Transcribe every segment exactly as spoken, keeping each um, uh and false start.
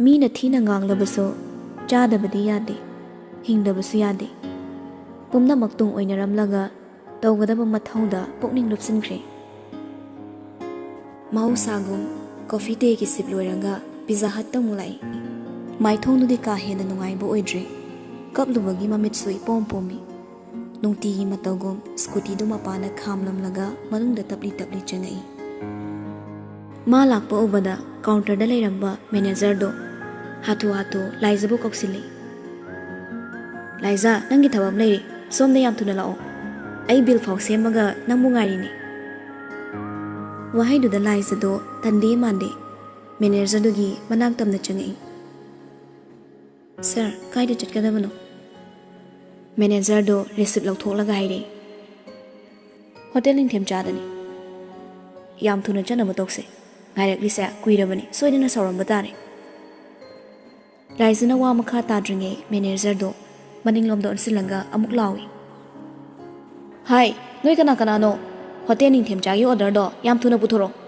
ꯃꯤꯅ ꯊꯤꯅ ꯉꯥꯡꯂꯕꯁꯨ ꯆꯥꯗꯕꯗꯤ ꯌꯥꯗꯦ, ꯍꯤꯡꯗꯕꯁꯨ ꯌꯥꯗꯦ꯫ ꯄꯨꯝꯅꯃꯛ ꯇꯨꯡ ꯑꯣꯏꯅꯔꯝꯂꯒ ꯇꯧꯒꯗꯕ ꯃꯊꯧꯗ ꯄꯨꯛꯅꯤꯡ ꯂꯨꯞꯁꯤꯟꯈ꯭ꯔꯦ꯫ ꯃꯍꯧꯁꯥꯒꯨꯝ ꯀꯣꯐꯤ ꯗꯦꯒꯤ ꯁꯤꯞ ꯂꯣꯏꯔꯒ ꯄꯤꯖꯥ ꯍꯠꯇ ꯑꯃꯨꯛ ꯂꯥꯛꯏ꯫ ꯃꯥꯏꯊꯣꯡꯗꯨꯗꯤ ꯀꯥ ꯍꯦꯟꯅ ꯅꯨꯡꯉꯥꯏꯕ ꯑꯣꯏꯗ꯭ꯔꯦ꯫ ꯀꯞꯂꯨꯕꯒꯤ ꯃꯃꯤꯠꯁꯨ ꯏꯄꯣꯝ ꯄꯣꯝꯃꯤ꯫ ꯅꯨꯡꯇꯤꯒꯤ ꯃꯇꯧꯒꯨꯝ ꯁ꯭ꯀꯨꯇꯤꯗꯨ ꯃꯄꯥꯟꯗ ꯈꯥꯝꯂꯝꯂꯒ ꯃꯅꯨꯡꯗ ꯇꯞꯂꯤ ꯇꯞꯂꯤ ꯆꯪꯉꯛꯏ꯫ ꯃꯥ ꯂꯥꯛꯄ ꯎꯕꯗ ꯀꯥꯎꯟꯇꯔꯗ ꯂꯩꯔꯝꯕ ꯃꯦꯅꯦꯖꯔꯗꯣ ꯍꯥꯊꯨ ꯍꯥꯊꯨ ꯂꯥꯏꯖꯕꯨ ꯀꯧꯁꯤꯜꯂꯤ꯫ "ꯂꯥꯏꯖꯥ, ꯅꯪꯒꯤ ꯊꯕꯛ ꯑꯃ ꯂꯩꯔꯦ, ꯁꯣꯝꯗ ꯌꯥꯝ ꯊꯨꯅ ꯂꯥꯛꯑꯣ꯫ ꯑꯩ ꯕꯤꯜ ꯐꯥꯎ ꯁꯦꯝꯃꯒ ꯅꯪꯕꯨ ꯉꯥꯏꯔꯤꯅꯦ꯫" ꯋꯥꯍꯩꯗꯨꯗ ꯂꯥꯏꯖꯗꯣ ꯇꯟꯗꯦ ꯃꯥꯟꯗꯦ ꯃꯦꯅꯦꯖꯔꯗꯨꯒꯤ ꯃꯅꯥꯛ ꯇꯝꯅ ꯆꯪꯉꯛꯏ꯫ "ꯁꯥꯔ, ꯀꯥꯏꯗ ꯆꯠꯀꯗꯕꯅꯣ?" ꯃꯦꯅꯦꯖꯔꯗꯣ ꯔꯤꯁꯤꯞ ꯂꯧꯊꯣꯛꯂꯒ ꯍꯥꯏꯔꯛꯏ꯫ "ꯍꯣꯇꯦꯜ ꯅꯤꯡꯊꯦꯝꯆꯥꯗꯅꯤ꯫ ꯌꯥꯝ ꯊꯨꯅ ꯆꯠꯅꯕ ꯇꯧꯁꯦ꯫ ꯉꯥꯏꯔꯛꯂꯤꯁꯦ ꯀꯨꯏꯔꯕꯅꯤ, ꯁꯣꯏꯗꯅ ꯁꯥꯎꯔꯝꯕ ꯇꯥꯔꯦ꯫" ꯂꯥꯏꯖꯅ ꯋꯥ ꯃꯈꯥ ꯇꯥꯗ꯭ꯔꯤꯉꯩ ꯃꯦꯅꯦꯖꯔꯗꯣ ꯃꯅꯤꯡꯂꯣꯝꯗ ꯑꯣꯟꯁꯤꯜꯂꯒ ꯑꯃꯨꯛ ꯂꯥꯎꯏ꯫ "ꯍꯥꯏ, ꯅꯣꯏ ꯀꯅꯥ ꯀꯅꯥꯅꯣ? ꯍꯣꯇꯦꯜ ꯅꯤꯡꯊꯦꯝꯆꯥꯒꯤ ꯑꯣꯔꯗꯔꯗꯣ ꯌꯥꯝ ꯊꯨꯅ ꯄꯨꯊꯣꯔꯛꯑꯣ꯫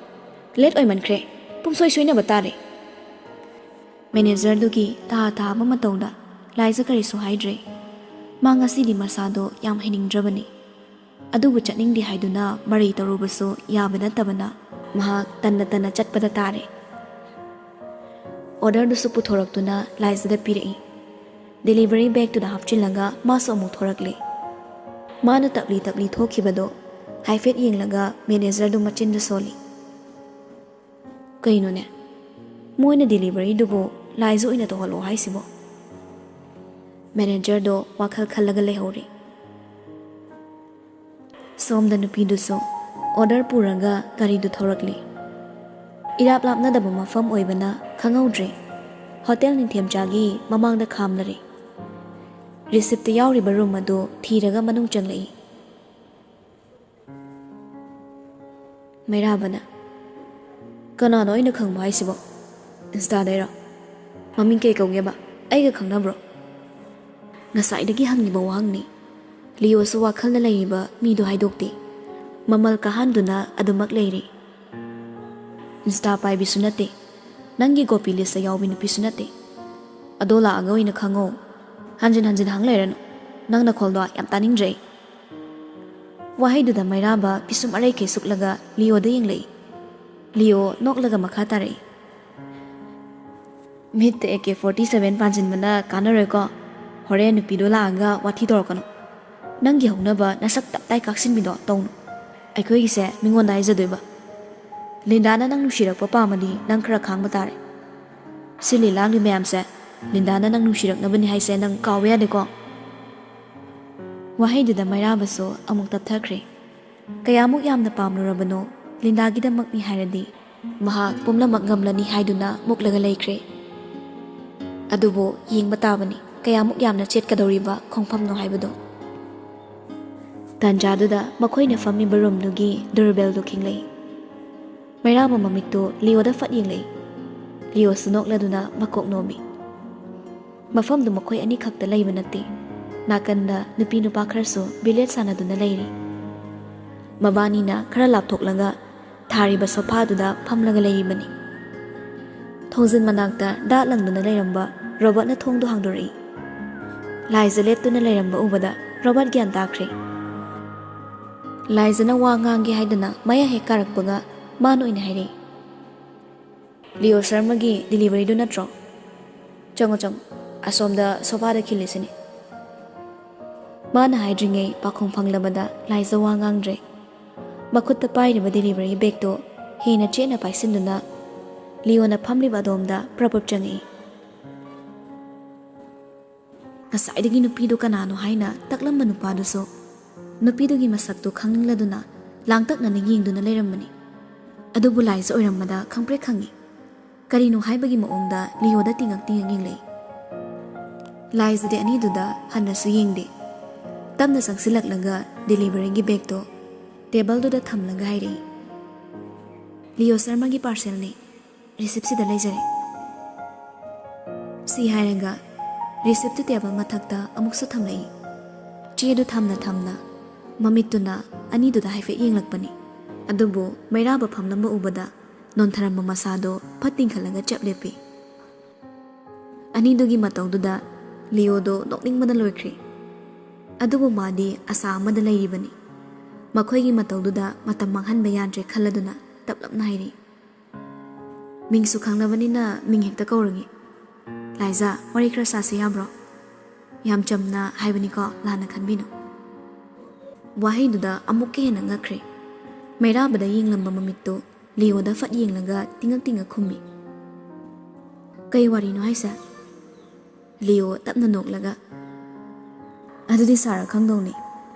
ꯂꯦꯠ ꯑꯣꯏꯃꯟꯈ꯭ꯔꯦ꯫ ꯄꯨꯝꯁꯣꯏ ꯁꯣꯏꯅꯕ ꯇꯥꯔꯦ꯫" ꯃꯦꯅꯦꯖꯔꯗꯨꯒꯤ ꯊꯥ ꯊꯥꯕ ꯃꯇꯧꯗ ꯂꯥꯏꯖ ꯀꯔꯤꯁꯨ ꯍꯥꯏꯗ꯭ꯔꯦ꯫ ꯃꯥ ꯉꯁꯤꯗꯤ ꯃꯁꯥꯗꯣ ꯌꯥꯝ ꯍꯩꯅꯤꯡꯗ꯭ꯔꯕꯅꯤ꯫ ꯑꯗꯨꯕꯨ ꯆꯠꯅꯤꯡꯗꯦ ꯍꯥꯏꯗꯨꯅ ꯃꯔꯩ ꯇꯧꯔꯨꯕꯁꯨ ꯌꯥꯕ ꯅꯠꯇꯕꯅ ꯃꯍꯥꯛ ꯇꯟꯅ ꯇꯟꯅ ꯆꯠꯄꯗ ꯇꯥꯔꯦ꯫ ꯑꯣꯔꯗꯔꯗꯨꯁꯨ ꯄꯨꯊꯣꯔꯛꯇꯨꯅ ꯂꯥꯏꯖꯗ ꯄꯤꯔꯛꯏ꯫ ꯗꯦꯂꯤꯚꯔꯤ ꯕꯦꯒꯇꯨꯗ ꯍꯥꯞꯆꯤꯜꯂꯒ ꯃꯥꯁꯨ ꯑꯃꯨꯛ ꯊꯣꯔꯛꯂꯦ꯫ ꯃꯥꯅ ꯇꯞꯂꯤ ꯇꯞꯂꯤ ꯊꯣꯛꯈꯤꯕꯗꯣ ꯍꯥꯏꯐꯦꯠ ꯌꯦꯡꯂꯒ ꯃꯦꯅꯦꯖꯔꯗꯨ ꯃꯆꯤꯟꯗ ꯁꯣꯜꯂꯤ꯫ "ꯀꯩꯅꯣꯅꯦ, ꯃꯣꯏꯅ ꯗꯦꯂꯤꯚꯔꯤꯗꯨꯕꯨ ꯂꯥꯏꯖ ꯑꯣꯏꯅ ꯇꯧꯍꯜꯂꯣ ꯍꯥꯏꯁꯤꯕꯣ?" ꯃꯦꯅꯦꯖꯔꯗꯣ ꯋꯥꯈꯜ ꯈꯜꯂꯒ ꯂꯩꯍꯧꯔꯤ꯫ ꯁꯣꯝꯗ ꯅꯨꯄꯤꯗꯨꯁꯨ ꯑꯣꯔꯗꯔ ꯄꯨꯔꯒ ꯒꯥꯔꯤꯗꯨ ꯊꯧꯔꯛꯂꯤ꯫ ꯏꯔꯥꯞ ꯂꯥꯞꯅꯗꯕ ꯃꯐꯝ ꯑꯣꯏꯕꯅ ꯈꯪꯍꯧꯗ꯭ꯔꯦ꯫ ꯍꯣꯇꯦꯜ ꯅꯤꯡꯊꯦꯝꯆꯥꯒꯤ ꯃꯃꯥꯡꯗ ꯈꯥꯝꯂꯔꯦ꯫ ꯔꯤꯁꯤꯞꯇ ꯌꯥꯎꯔꯤꯕ ꯔꯨꯝ ꯑꯗꯨ ꯊꯤꯔꯒ ꯃꯅꯨꯡ ꯆꯪꯂꯛꯏ꯫ ꯃꯩꯔꯥꯕꯅ, "ꯀꯅꯥꯅꯣ ꯑꯩꯅ ꯈꯪꯕ ꯍꯥꯏꯁꯤꯕꯣ? ꯏꯟꯁꯇꯥꯗꯩꯔꯣ? ꯃꯃꯤꯡ ꯀꯩ ꯀꯧꯒꯦꯕ? ꯑꯩꯒ ꯈꯪꯅꯕ꯭ꯔꯣ?" ꯉꯁꯥꯏꯗꯒꯤ ꯍꯪꯉꯤꯕ ꯋꯥꯍꯪꯅꯤ꯫ ꯂꯤꯌꯣꯁꯨ ꯋꯥꯈꯜꯗ ꯂꯩꯔꯤꯕ ꯃꯤꯗꯨ ꯍꯥꯏꯗꯣꯛꯇꯦ꯫ ꯃꯃꯜ ꯀꯥꯍꯟꯗꯨꯅ ꯑꯗꯨꯃꯛ ꯂꯩꯔꯤ꯫ "ꯏꯟꯁꯇꯥ ꯄꯥꯏꯕꯤꯁꯨ ꯅꯠꯇꯦ꯫ ꯅꯪꯒꯤ ꯒꯣꯄꯤ ꯂꯤꯁꯇ ꯌꯥꯎꯕꯤ ꯅꯨꯄꯤꯁꯨ ꯅꯠꯇꯦ꯫ ꯑꯗꯣ ꯂꯥꯛꯑꯒ ꯑꯣꯏꯅ ꯈꯪꯉꯣ꯫ ꯍꯟꯖꯤꯟ ꯍꯟꯖꯤꯟ ꯍꯪ ꯂꯩꯔꯅꯨ꯫ ꯅꯪ ꯅꯈꯣꯜꯗꯣ ꯌꯥꯝ ꯇꯥꯅꯤꯡꯗ꯭ꯔꯦ ꯑꯩ꯫ ꯋꯥꯍꯩꯗꯨꯗ ꯃꯩꯔꯥꯕ ꯄꯤꯁꯨꯝ ꯑꯔꯩꯈꯩ ꯁꯨꯛꯂꯒ ꯂꯤꯑꯣꯗ ꯌꯦꯡꯂꯛꯏ꯫ ꯂꯤꯑꯣ ꯅꯣꯛꯂꯒ ꯃꯈꯥ ꯇꯥꯔꯛꯏ, "ꯃꯤꯠꯇ ꯑꯦ ꯀꯦ ꯐꯣꯔꯇꯤ ꯁꯚꯦꯟ ꯄꯥꯟꯁꯤꯟꯕꯅ ꯀꯥꯟꯅꯔꯣꯏꯀꯣ꯫ ꯍꯣꯔꯦꯟ ꯅꯨꯄꯤꯗꯣ ꯂꯥꯛꯑꯒ ꯋꯥꯊꯤ ꯇꯧꯔꯛꯀꯅꯨ꯫ ꯅꯪꯒꯤ ꯍꯧꯅꯕ ꯅꯁꯛ ꯇꯞ ꯇꯥꯏ ꯀꯥꯛꯁꯤꯟꯕꯤꯗꯣ ꯇꯧꯅꯨ꯫ ꯑꯩꯈꯣꯏꯒꯤꯁꯦ ꯃꯤꯉꯣꯟꯗ ꯍꯥꯏꯖꯗꯣꯏꯕ꯫ ꯂꯤꯟꯗꯥꯅ ꯅꯪ ꯅꯨꯡꯁꯤꯔꯛꯄ ꯄꯥꯝꯃꯗꯤ ꯅꯪ ꯈꯔ ꯈꯥꯡꯕ ꯇꯥꯔꯦ꯫ ꯁꯤꯜꯂꯤ ꯂꯥꯡꯂꯤ ꯃꯌꯥꯝꯁꯦ ꯂꯤꯟꯗꯥꯅ ꯅꯪ ꯅꯨꯡꯁꯤꯔꯛꯅꯕꯅꯤ ꯍꯥꯏꯁꯦ ꯅꯪ ꯀꯥꯎꯕ ꯌꯥꯗꯦꯀꯣ?" ꯋꯥꯍꯩꯗꯨꯗ ꯃꯩꯔꯥꯕꯁꯨ ꯑꯃꯨꯛ ꯇꯞꯊꯈ꯭ꯔꯦ꯫ ꯀꯌꯥꯃꯨꯛ ꯌꯥꯝꯅ ꯄꯥꯝꯂꯨꯔꯕꯅꯣ? ꯂꯤꯟꯗꯥꯒꯤꯗꯃꯛꯅꯤ ꯍꯥꯏꯔꯗꯤ ꯃꯍꯥꯛ ꯄꯨꯝꯅꯃꯛ ꯉꯝꯂꯅꯤ ꯍꯥꯏꯗꯨꯅ ꯃꯨꯛꯂꯒ ꯂꯩꯈ꯭ꯔꯦ꯫ ꯑꯗꯨꯕꯨ ꯌꯦꯡꯕ ꯇꯥꯕꯅꯤ, ꯀꯌꯥꯃꯨꯛ ꯌꯥꯝꯅ ꯆꯦꯠꯀꯗꯧꯔꯤꯕ ꯈꯣꯡꯐꯝꯅꯣ ꯍꯥꯏꯕꯗꯨ꯫ ꯇꯥꯟꯖꯥꯗꯨꯗ ꯃꯈꯣꯏꯅ ꯐꯝꯃꯤꯕ ꯔꯨꯝꯗꯨꯒꯤ ꯗꯣꯔꯕꯦꯜꯗꯨ ꯈꯤꯡꯂꯛꯏ꯫ ꯃꯩꯔꯥꯕ ꯃꯃꯤꯠꯇꯨ ꯂꯤꯑꯣꯗ ꯐꯠ ꯌꯦꯡꯂꯛꯏ꯫ ꯂꯤꯑꯣꯁꯨ ꯅꯣꯛꯂꯗꯨꯅ ꯃꯀꯣꯛ ꯅꯣꯝꯃꯤ꯫ ꯃꯐꯝꯗꯨ ꯃꯈꯣꯏ ꯑꯅꯤꯈꯛꯇ ꯂꯩꯕ ꯅꯠꯇꯦ꯫ ꯅꯥꯀꯟꯗ ꯅꯨꯄꯤ ꯅꯨꯄꯥ ꯈꯔꯁꯨ ꯕꯤꯂꯤꯌꯔꯗ ꯁꯥꯟꯅꯗꯨꯅ ꯂꯩꯔꯤ꯫ ꯃꯕꯥꯅꯤꯅ ꯈꯔ ꯂꯥꯞꯊꯣꯛꯂꯒ ꯊꯥꯔꯤꯕ ꯁꯣꯐꯥꯗꯨꯗ ꯐꯝꯂꯒ ꯂꯩꯔꯤꯕꯅꯤ꯫ ꯊꯣꯡꯖꯤꯟ ꯃꯅꯥꯛꯇ ꯗꯥꯛ ꯂꯪꯗꯨꯅ ꯂꯩꯔꯝꯕ ꯔꯣꯕꯔꯠꯅ ꯊꯣꯡꯗꯨ ꯍꯥꯡꯗꯣꯔꯛꯏ꯫ ꯂꯥꯏꯖ ꯂꯦꯞꯇꯨꯅ ꯂꯩꯔꯝꯕ ꯎꯕꯗ ꯔꯣꯕꯔꯠ ꯒ꯭ꯌꯥꯟ ꯇꯥꯈ꯭ꯔꯦ꯫ ꯂꯥꯏꯖꯅ ꯋꯥ ꯉꯥꯡꯒꯦ ꯍꯥꯏꯗꯨꯅ ꯃꯌꯥ ꯍꯦꯛ ꯀꯥꯔꯛꯄꯒ ꯃꯥꯅ ꯑꯣꯏꯅ ꯍꯥꯏꯔꯛꯏ, "ꯂꯤꯑꯣ ꯁꯔꯃꯒꯤ ꯗꯤꯂꯤꯚꯔꯤꯗꯨ ꯅꯠꯇ꯭ꯔꯣ? ꯆꯪꯉꯣ, ꯆꯪꯉꯣ, ꯑꯁꯣꯝꯗ ꯁꯣꯐꯥꯗ ꯈꯤꯜꯂꯤꯁꯤꯅꯤ꯫" ꯃꯥꯅ ꯍꯥꯏꯗ꯭ꯔꯤꯉꯩ ꯄꯥꯎꯈꯨꯝ ꯐꯪꯂꯕꯗ ꯂꯥꯏꯖ ꯋꯥ ꯉꯥꯡꯗ꯭ꯔꯦ꯫ ꯃꯈꯨꯠꯇ ꯄꯥꯏꯔꯤꯕ ꯗꯤꯂꯤꯚꯔꯤ ꯕꯦꯒꯇꯣ ꯍꯦꯟꯅ ꯆꯦꯠꯅ ꯄꯥꯏꯁꯤꯟꯗꯨꯅ ꯂꯤꯑꯣꯅ ꯐꯝꯂꯤꯕ ꯑꯗꯣꯝꯗ ꯄ꯭ꯔꯞ ꯄ꯭ꯔꯞ ꯆꯪꯉꯛꯏ꯫ ꯉꯁꯥꯏꯗꯒꯤ ꯅꯨꯄꯤꯗꯨ ꯀꯅꯥꯅꯣ ꯍꯥꯏꯅ ꯇꯛꯂꯝꯕ ꯅꯨꯄꯥꯗꯨꯁꯨ ꯅꯨꯄꯤꯗꯨꯒꯤ ꯃꯁꯛꯇꯨ ꯈꯪꯅꯤꯡꯂꯗꯨꯅ ꯂꯥꯡꯇꯛꯅꯅ ꯌꯦꯡꯗꯨꯅ ꯂꯩꯔꯝꯕꯅꯤ꯫ ꯑꯗꯨꯕꯨ ꯂꯥꯏꯖ ꯑꯣꯏꯔꯝꯕꯗ ꯈꯪꯄ꯭ꯔꯦꯛ ꯈꯪꯉꯤ꯫ ꯀꯔꯤꯅꯣ ꯍꯥꯏꯕꯒꯤ ꯃꯑꯣꯡꯗ ꯂꯤꯑꯣꯗ ꯇꯤꯡꯉꯛ ꯇꯤꯡꯉꯛ ꯌꯦꯡꯂꯛꯏ꯫ ꯂꯥꯏꯖꯗꯤ ꯑꯅꯤꯗꯨꯗ ꯍꯟꯅꯁꯨ ꯌꯦꯡꯗꯦ꯫ ꯇꯞꯅ ꯆꯪꯁꯤꯜꯂꯛꯂꯒ ꯗꯤꯂꯤꯚꯔꯤꯒꯤ ꯕꯦꯒꯇꯣ ꯇꯦꯕꯜꯗꯨꯗ ꯊꯝꯂꯒ ꯍꯥꯏꯔꯛꯏ, "ꯂꯤꯑꯣ ꯁꯔꯃꯒꯤ ꯄꯥꯔꯁꯦꯜꯅꯤ꯫ ꯔꯤꯁꯤꯞꯁꯤꯗ ꯂꯩꯖꯔꯦ꯫" ꯁꯤ ꯍꯥꯏꯔꯒ ꯔꯤꯁꯤꯞꯇꯨ ꯇꯦꯕꯜ ꯃꯊꯛꯇ ꯑꯃꯨꯛꯁꯨ ꯊꯝꯂꯛꯏ꯫ ꯆꯦꯗꯨ ꯊꯝꯅ ꯊꯝꯅ ꯃꯃꯤꯠꯇꯨꯅ ꯑꯅꯤꯗꯨꯗ ꯍꯥꯏꯐꯦꯠ ꯌꯦꯡꯂꯛꯄꯅꯤ꯫ ꯑꯗꯨꯕꯨ ꯃꯩꯔꯥꯕ ꯐꯝꯂꯝꯕ ꯎꯕꯗ ꯅꯣꯟꯊꯔꯝꯕ ꯃꯁꯥꯗꯣ ꯐꯠ ꯇꯤꯡꯈꯠꯂꯒ ꯆꯞ ꯂꯦꯞꯄꯤ꯫ ꯑꯅꯤꯗꯨꯒꯤ ꯃꯇꯧꯗꯨꯗ ꯂꯤꯑꯣꯗꯣ ꯅꯣꯛꯅꯤꯡꯕꯅ ꯂꯣꯏꯈ꯭ꯔꯦ꯫ ꯑꯗꯨꯕꯨ ꯃꯥꯗꯤ ꯑꯁꯥ ꯑꯃꯗ ꯂꯩꯔꯤꯕꯅꯤ꯫ ꯃꯈꯣꯏꯒꯤ ꯃꯇꯧꯗꯨꯗ ꯃꯇꯝ ꯃꯥꯡꯍꯟꯕ ꯌꯥꯗ꯭ꯔꯦ ꯈꯜꯂꯗꯨꯅ ꯇꯞꯂꯞꯅ ꯍꯥꯏꯔꯤ, "ꯃꯤꯡꯁꯨ ꯈꯪꯅꯕꯅꯤꯅ ꯃꯤꯡ ꯍꯦꯛꯇ ꯀꯧꯔꯒꯦ꯫ ꯂꯥꯏꯖꯥ, ꯋꯥꯔꯤ ꯈꯔ ꯁꯥꯁꯤ ꯌꯥꯕ꯭ꯔꯣ?" ꯌꯥꯝ ꯆꯝꯅ ꯍꯥꯏꯕꯅꯤꯀꯣ, ꯂꯥꯟꯅ ꯈꯟꯕꯤꯅꯨ꯫ ꯋꯥꯍꯩꯗꯨꯗ ꯑꯃꯨꯛꯀ ꯍꯦꯟꯅ ꯉꯛꯈ꯭ꯔꯦ꯫ ꯃꯩꯔꯥꯕꯗ ꯌꯦꯡꯂꯝꯕ ꯃꯃꯤꯠꯇꯨ ꯂꯤꯑꯣꯗ ꯐꯠ ꯌꯦꯡꯂꯒ ꯇꯤꯡꯉꯛ ꯇꯤꯡꯉꯛ ꯈꯨꯝꯃꯤ꯫ "ꯀꯩ ꯋꯥꯔꯤꯅꯣ ꯍꯥꯏꯁꯦ?" ꯂꯤꯑꯣ ꯇꯞꯅ ꯅꯣꯛꯂꯒ, "ꯑꯗꯨꯗꯤ ꯁꯥꯔ ꯈꯪꯗꯧꯅꯤ꯫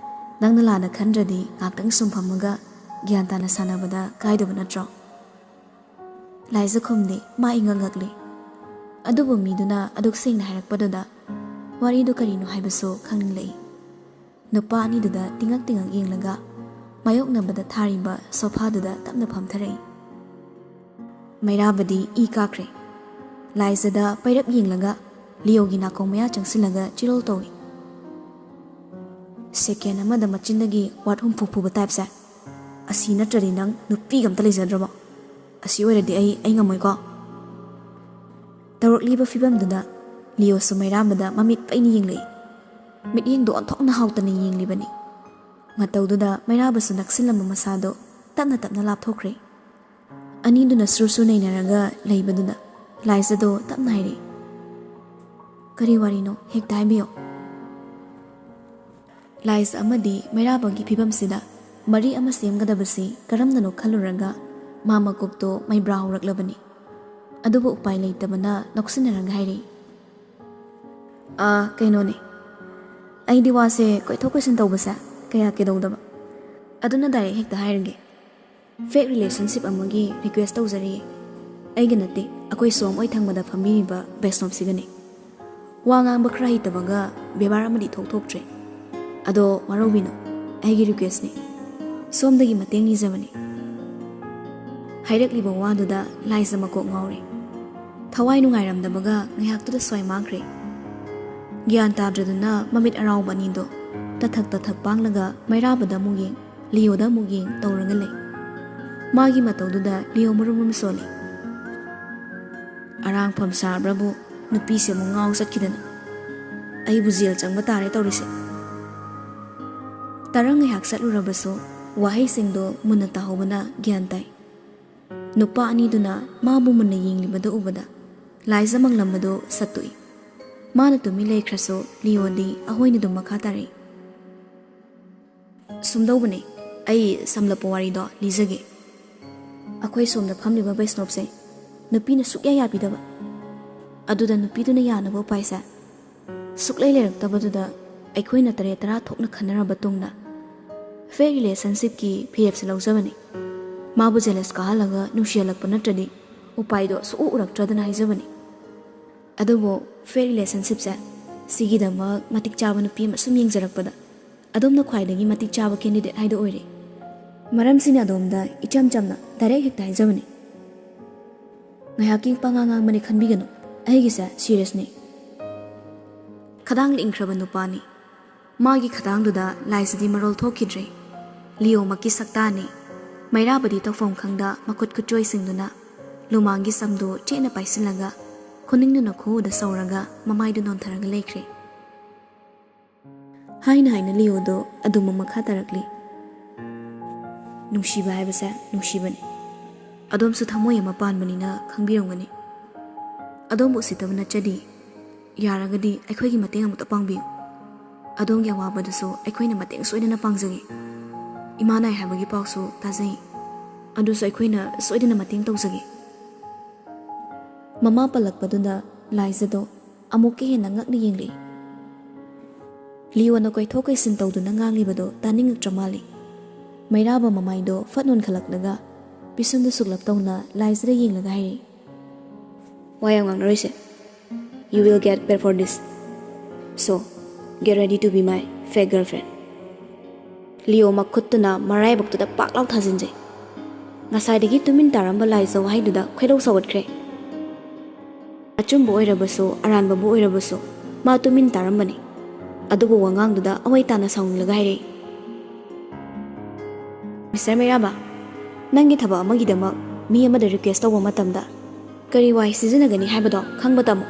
ꯅꯪꯅ ꯂꯥꯟꯅ ꯈꯟꯗ꯭ꯔꯗꯤ ꯉꯥꯛꯇꯪ ꯁꯨꯝ ꯐꯝꯃꯒ ꯒ꯭ꯌꯥꯟ ꯇꯥꯅ ꯁꯥꯟꯅꯕꯗ ꯀꯥꯏꯗꯕ ꯅꯠꯇ꯭ꯔꯣ?" ꯂꯥꯏꯖ ꯈꯨꯝꯗꯦ, ꯃꯥ ꯏꯉꯛ ꯉꯛꯂꯤ꯫ ꯑꯗꯨꯕꯨ ꯃꯤꯗꯨꯅ ꯑꯗꯨꯛ ꯁꯦꯡꯅ ꯍꯥꯏꯔꯛꯄꯗꯨꯗ ꯋꯥꯔꯤꯗꯨ ꯀꯔꯤꯅꯣ ꯍꯥꯏꯕꯁꯨ ꯈꯪꯅꯤꯡꯂꯛꯏ꯫ ꯅꯨꯄꯥ ꯑꯅꯤꯗꯨꯗ ꯇꯤꯉꯛ ꯇꯤꯉꯛ ꯌꯦꯡꯂꯒ ꯃꯥꯌꯣꯛꯅꯕꯗ ꯊꯥꯔꯤꯕ ꯁꯣꯐꯥꯗꯨꯗ ꯇꯞꯅ ꯐꯝꯊꯔꯛꯏ꯫ ꯃꯩꯔꯥꯕꯗꯤ ꯏ ꯀꯥꯈ꯭ꯔꯦ꯫ ꯂꯥꯏꯖꯗ ꯄꯩꯔꯞ ꯌꯦꯡꯂꯒ ꯂꯤꯑꯣꯒꯤ ꯅꯥꯀꯣꯡ ꯃꯌꯥ ꯆꯪꯁꯤꯜꯂꯒ ꯆꯤꯔꯣꯜ ꯇꯧꯏ꯫ "ꯁꯦꯀꯦꯟ ꯑꯃꯗ ꯃꯆꯤꯟꯗꯒꯤ ꯋꯥꯠ ꯍꯨꯝꯐꯨ ꯐꯨꯕ ꯇꯥꯏꯞꯁꯦ꯫ ꯑꯁꯤ ꯅꯠꯇ꯭ꯔꯗꯤ ꯅꯪ ꯅꯨꯄꯤꯒ ꯑꯝꯇ ꯂꯩꯖꯗ꯭ꯔꯕꯣ? ꯑꯁꯤ ꯑꯣꯏꯔꯗꯤ ꯑꯩ, ꯑꯩ ꯉꯝꯃꯣꯏꯀꯣ꯫" ꯇꯧꯔꯛꯂꯤꯕ ꯐꯤꯕꯝꯗꯨꯗ ꯂꯤꯑꯣꯁꯨ ꯃꯩꯔꯥꯕꯗ ꯃꯃꯤꯠ ꯄꯩꯅ ꯌꯦꯡꯂꯛꯏ꯫ ꯃꯤꯠꯌꯦꯡꯗꯣ ꯑꯣꯟꯊꯣꯛꯅ ꯍꯥꯎꯇꯅ ꯌꯦꯡꯂꯤꯕꯅꯤ꯫ ꯃꯇꯧꯗꯨꯗ ꯃꯩꯔꯥꯕꯁꯨ ꯅꯛꯁꯤꯜꯂꯝꯕ ꯃꯁꯥꯗꯣ ꯇꯞꯅ ꯇꯞꯅ ꯂꯥꯞꯊꯣꯛꯈ꯭ꯔꯦ꯫ ꯑꯅꯤꯗꯨꯅ ꯁꯨꯔ ꯁꯨꯔ ꯅꯩꯅꯔꯒ ꯂꯩꯕꯗꯨꯗ ꯂꯥꯏꯖꯗꯣ ꯇꯞꯅ ꯍꯥꯏꯔꯛꯏ, "ꯀꯔꯤ ꯋꯥꯔꯤꯅꯣ? ꯍꯦꯛꯇ ꯍꯥꯏꯕꯤꯌꯣ꯫" ꯂꯥꯏꯖ ꯑꯃꯗꯤ ꯃꯩꯔꯥꯕꯒꯤ ꯐꯤꯕꯝꯁꯤꯗ ꯃꯔꯤ ꯑꯃ ꯁꯦꯝꯒꯗꯕꯁꯤ ꯀꯔꯝꯅꯅꯣ ꯈꯜꯂꯨꯔꯒ ꯃꯥ ꯃꯀꯣꯛꯇꯣ ꯃꯩꯕ꯭ꯔꯥ ꯍꯧꯔꯛꯂꯕꯅꯤ꯫ ꯑꯗꯨꯕꯨ ꯎꯄꯥꯏ ꯂꯩꯇꯕꯅ ꯅꯣꯛꯁꯤꯟꯅꯔꯒ ꯍꯥꯏꯔꯛꯏ, "ꯑꯥ, ꯀꯩꯅꯣꯅꯦ, ꯑꯩꯗꯤ ꯋꯥꯁꯦ ꯀꯣꯏꯊꯣꯛ ꯀꯣꯏꯁꯤꯟ ꯇꯧꯕꯁꯦ ꯀꯌꯥ ꯀꯩꯗꯧꯗꯕ꯫ ꯑꯗꯨꯅ ꯗꯥꯏꯔꯦꯛ ꯍꯦꯛꯇ ꯍꯥꯏꯔꯒꯦ꯫ ꯐꯦꯛ ꯔꯤꯂꯦꯁꯟꯁꯤꯞ ꯑꯃꯒꯤ ꯔꯤꯀ꯭ꯋꯦꯁ ꯇꯧꯖꯔꯤꯌꯦ꯫ ꯑꯩꯒ ꯅꯠꯇꯦ, ꯑꯩꯈꯣꯏ ꯁꯣꯝ ꯑꯣꯏ ꯊꯪꯕꯗ ꯐꯝꯕꯤꯔꯤꯕ ꯕꯩꯁꯅꯣꯞꯁꯤꯒꯅꯦ꯫ ꯋꯥ ꯉꯥꯡꯕ ꯈꯔ ꯍꯩꯇꯕꯒ ꯕꯦꯕꯥꯔ ꯑꯃꯗꯤ ꯏꯊꯣꯛ ꯊꯣꯛꯇ꯭ꯔꯦ꯫ ꯑꯗꯣ ꯋꯥꯔꯧꯕꯤꯅꯨ, ꯑꯩꯒꯤ ꯔꯤꯀ꯭ꯋꯦꯁꯅꯤ꯫ ꯁꯣꯝꯗꯒꯤ ꯃꯇꯦꯡ ꯅꯤꯖꯕꯅꯤ꯫" ꯍꯥꯏꯔꯛꯂꯤꯕ ꯋꯥꯗꯨꯗ ꯂꯥꯏꯖ ꯃꯀꯣꯛ ꯉꯥꯎꯔꯦ꯫ ꯊꯋꯥꯏ ꯅꯨꯡꯉꯥꯏꯔꯝꯗꯕꯒ ꯉꯥꯏꯍꯥꯛꯇꯨꯗ ꯁ꯭ꯋꯥꯏ ꯃꯥꯡꯈ꯭ꯔꯦ꯫ ꯒ꯭ꯌꯥꯟ ꯇꯥꯗ꯭ꯔꯗꯨꯅ ꯃꯃꯤꯠ ꯑꯔꯥꯎꯕ ꯑꯅꯤꯗꯣ ꯇꯊꯛ ꯇꯊꯛ ꯄꯥꯡꯂꯒ ꯃꯩꯔꯥꯕꯗ ꯑꯃꯨꯛ ꯌꯦꯡ, ꯂꯤꯑꯣꯗ ꯑꯃꯨꯛ ꯌꯦꯡ ꯇꯧꯔꯒ ꯂꯩ꯫ ꯃꯥꯒꯤ ꯃꯇꯧꯗꯨꯗ ꯂꯤꯑꯣ ꯃꯔꯨꯝ ꯑꯃ ꯁꯣꯜꯂꯤ꯫ ꯑꯔꯥꯡꯐꯝ ꯁꯥꯕ꯭ꯔꯕꯨ ꯅꯨꯄꯤꯁꯦ ꯑꯃꯨꯛ ꯉꯥꯎ ꯆꯠꯈꯤꯗꯅ ꯑꯩꯕꯨ ꯖꯦꯜ ꯆꯪꯕ ꯇꯥꯔꯦ ꯇꯧꯔꯤꯁꯦ꯫ ꯇꯔꯪ ꯉꯥꯏꯍꯥꯛ ꯆꯠꯂꯨꯔꯕꯁꯨ ꯋꯥꯍꯩꯁꯤꯡꯗꯣ ꯃꯨꯟꯅ ꯇꯥꯍꯧꯕꯅ ꯒ꯭ꯌꯥꯟ ꯇꯥꯏ꯫ ꯅꯨꯄꯥ ꯑꯅꯤꯗꯨꯅ ꯃꯥꯕꯨ ꯃꯨꯟꯅ ꯌꯦꯡꯂꯤꯕꯗꯨ ꯎꯕꯗ ꯂꯥꯏꯖ ꯃꯪꯂꯝꯕꯗꯨ ꯁꯠꯇꯣꯛꯏ꯫ ꯃꯥꯅ ꯇꯨꯃꯤꯟ ꯂꯩꯈ꯭ꯔꯁꯨ ꯂꯤꯑꯣꯗꯤ ꯑꯍꯣꯏꯅ ꯑꯗꯨꯝ ꯃꯈꯥ ꯇꯥꯔꯛꯏ꯫ ꯁꯨꯝꯗꯧꯕꯅꯦ, ꯑꯩ ꯁꯝꯂꯞꯄ ꯋꯥꯔꯤꯗꯣ ꯂꯤꯖꯒꯦ꯫ ꯑꯩꯈꯣꯏ ꯁꯣꯝꯗ ꯐꯝꯂꯤꯕ ꯕꯩꯁꯅꯣꯞꯁꯦ ꯅꯨꯄꯤꯅ ꯁꯨꯛꯌꯥ ꯌꯥꯕꯤꯗꯕ꯫ ꯑꯗꯨꯗ ꯅꯨꯄꯤꯗꯨꯅ ꯌꯥꯅꯕ ꯎꯄꯥꯏꯁꯦ ꯁꯨꯛꯂꯩ ꯂꯩꯔꯛꯇꯕꯗꯨꯗ ꯑꯩꯈꯣꯏꯅ ꯇꯔꯦꯠ ꯇꯔꯥ ꯊꯣꯛꯅ ꯈꯟꯅꯔꯕ ꯇꯨꯡꯗ ꯐꯦꯛ ꯔꯤꯂꯦꯁꯟꯁꯤꯞꯀꯤ ꯐꯤꯔꯦꯞꯁꯦ ꯂꯧꯖꯕꯅꯤ꯫ ꯃꯥꯕꯨ ꯖꯦꯂꯁ ꯀꯥꯍꯜꯂꯒ ꯅꯨꯡꯁꯤꯍꯜꯂꯛꯄ ꯅꯠꯇ꯭ꯔꯗꯤ ꯎꯄꯥꯏꯗꯣ ꯁꯨꯛꯎ ꯎꯔꯛꯇ꯭ꯔꯗꯅ ꯍꯥꯏꯖꯕꯅꯤ꯫ ꯑꯗꯨꯕꯨ ꯐꯦꯛ ꯔꯤꯂꯦꯁꯟꯁꯤꯞꯁꯦ ꯁꯤꯒꯤꯗꯃꯛ ꯃꯇꯤꯛ ꯆꯥꯕ ꯅꯨꯄꯤ ꯑꯃ ꯁꯨꯝ ꯌꯦꯡꯖꯔꯛꯄꯗ ꯑꯗꯣꯝꯅ ꯈ꯭ꯋꯥꯏꯗꯒꯤ ꯃꯇꯤꯛ ꯆꯥꯕ ꯀꯦꯟꯗꯤꯗꯦꯠ ꯍꯥꯏꯗꯣ ꯑꯣꯏꯔꯦ꯫ ꯃꯔꯝꯁꯤꯅ ꯑꯗꯣꯝꯗ ꯏꯆꯝ ꯆꯝꯅ ꯗꯥꯏꯔꯦꯛ ꯍꯦꯛꯇ ꯍꯥꯏꯖꯕꯅꯤ꯫ ꯉꯥꯏꯍꯥꯛꯀꯤ ꯄꯉꯥꯡ ꯉꯥꯡꯕꯅꯤ ꯈꯟꯕꯤꯒꯅꯨ, ꯑꯩꯒꯤꯁꯦ ꯁꯤꯔꯤꯌꯁꯅꯤ꯫ ꯈꯗꯥꯡ ꯂꯤꯡꯈ꯭ꯔꯕ ꯅꯨꯄꯥꯅꯤ꯫ ꯃꯥꯒꯤ ꯈꯗꯥꯡꯗꯨꯗ ꯂꯥꯏꯁꯤꯗꯤ ꯃꯔꯣꯜ ꯊꯣꯛꯈꯤꯗ꯭ꯔꯦ꯫ ꯂꯤꯑꯣꯃꯛꯀꯤ ꯁꯛꯇꯥꯅꯤ꯫ ꯃꯩꯔꯥꯕꯗꯤ ꯇꯧꯐꯝ ꯈꯪꯗ ꯃꯈꯨꯠ ꯈꯨꯠꯆꯣꯏꯁꯤꯡꯗꯨꯅ ꯂꯨꯃꯥꯡꯒꯤ ꯁꯝꯗꯨ ꯆꯦꯠꯅ ꯄꯥꯏꯁꯤꯜꯂꯒ ꯈꯨꯅꯤꯡꯗꯨꯅ ꯈꯨꯎꯗ ꯁꯧꯔꯒ ꯃꯃꯥꯏꯗꯨ ꯅꯣꯟꯊꯔꯒ ꯂꯩꯈ꯭ꯔꯦ꯫ ꯍꯥꯏꯅ ꯍꯥꯏꯅ ꯂꯤꯑꯣꯗꯣ ꯑꯗꯨꯃꯛ ꯃꯈꯥ ꯇꯥꯔꯛꯂꯤ꯫ ꯅꯨꯡꯁꯤꯕ ꯍꯥꯏꯕꯁꯦ ꯅꯨꯡꯁꯤꯕꯅꯤ꯫ ꯑꯗꯣꯝꯁꯨ ꯊꯃꯣꯏ ꯑꯃ ꯄꯥꯟꯕꯅꯤꯅ ꯈꯪꯕꯤꯔꯝꯒꯅꯤ꯫ ꯑꯗꯣꯝꯕꯨ ꯎꯁꯤꯠꯇꯕ ꯅꯠꯆꯗꯦ꯫ ꯌꯥꯔꯒꯗꯤ ꯑꯩꯈꯣꯏꯒꯤ ꯃꯇꯦꯡ ꯑꯃꯨꯛꯇ ꯄꯥꯡꯕꯤꯌꯨ꯫ ꯑꯗꯣꯝꯒꯤ ꯑꯋꯥꯕꯗꯨꯁꯨ ꯑꯩꯈꯣꯏꯅ ꯃꯇꯦꯡ ꯁꯣꯏꯗꯅ ꯄꯥꯡꯖꯒꯦ꯫ ꯏꯃꯥ ꯅꯥꯏ ꯍꯥꯏꯕꯒꯤ ꯄꯥꯎꯁꯨ ꯇꯥꯖꯩ꯫ ꯑꯗꯨꯁꯨ ꯑꯩꯈꯣꯏꯅ ꯁꯣꯏꯗꯅ ꯃꯇꯦꯡ ꯇꯧꯖꯒꯦ꯫ ꯃꯃꯥ ꯄꯜꯂꯛꯄꯗꯨꯗ ꯂꯥꯏꯖꯗꯣ ꯑꯃꯨꯛꯀ ꯍꯦꯟꯅ ꯉꯛꯅ ꯌꯦꯡꯂꯛꯏ꯫ ꯂꯤꯑꯣꯅ ꯀꯣꯏꯊꯣꯛ ꯀꯣꯏꯁꯤꯟ ꯇꯧꯗꯨꯅ ꯉꯥꯡꯂꯤꯕꯗꯣ ꯇꯥꯅꯤꯡꯉꯛꯇ꯭ꯔ ꯃꯥꯜꯂꯤ꯫ ꯃꯩꯔꯥꯕ ꯃꯃꯥꯏꯗꯣ ꯐꯠ ꯅꯣꯟꯈꯠꯂꯛꯂꯒ ꯄꯤꯁꯨꯝꯗ ꯁꯨꯛꯂꯞ ꯇꯧꯅ ꯂꯥꯏꯖꯗ ꯌꯦꯡꯂꯒ ꯍꯥꯏꯔꯛꯏ, "ꯋꯥ ꯌꯥꯝ ꯉꯥꯡꯅꯔꯣꯏꯁꯦ꯫ You will get paid for this. So, get ready to be my fake girlfriend." Leo ꯃꯈꯨꯠꯇꯨꯅ ꯃꯔꯥꯏꯕꯛꯇꯨꯗ ꯄꯥꯛ ꯂꯥꯎ ꯊꯥꯖꯤꯟꯖꯩ꯫ ꯉꯁꯥꯏꯗꯒꯤ ꯇꯨꯃꯤꯟ ꯇꯥꯔꯝꯕ ꯂꯥꯏꯖ ꯋꯥꯍꯩꯗꯨꯗ ꯈꯣꯏꯗꯧ ꯁꯧꯒꯠꯈ꯭ꯔꯦ꯫ ꯑꯆꯨꯝꯕ ꯑꯣꯏꯔꯕꯁꯨ, ꯑꯔꯥꯟꯕꯕꯨ ꯑꯣꯏꯔꯕꯁꯨ, ꯃꯥ ꯇꯨꯃꯤꯟ ꯇꯥꯔꯝꯕꯅꯤ꯫ ꯑꯗꯨꯕꯨ ꯋꯥꯉꯥꯡꯗꯨꯗ ꯑꯋꯥꯏ ꯇꯥꯅ ꯁꯥꯎꯅꯤꯡꯂꯒ ꯍꯥꯏꯔꯛꯏ, "ꯃꯤꯁꯇꯔ ꯃꯩꯔꯥꯕ, ꯅꯪꯒꯤ ꯊꯕꯛ ꯑꯃꯒꯤꯗꯃꯛ ꯃꯤ ꯑꯃꯗ ꯔꯤꯀ꯭ꯋꯦꯁ ꯇꯧꯕ ꯃꯇꯝꯗ ꯀꯔꯤ ꯋꯥꯍꯩ ꯁꯤꯖꯤꯟꯅꯒꯅꯤ ꯍꯥꯏꯕꯗꯣ ꯈꯪꯕ ꯇꯝꯃꯨ꯫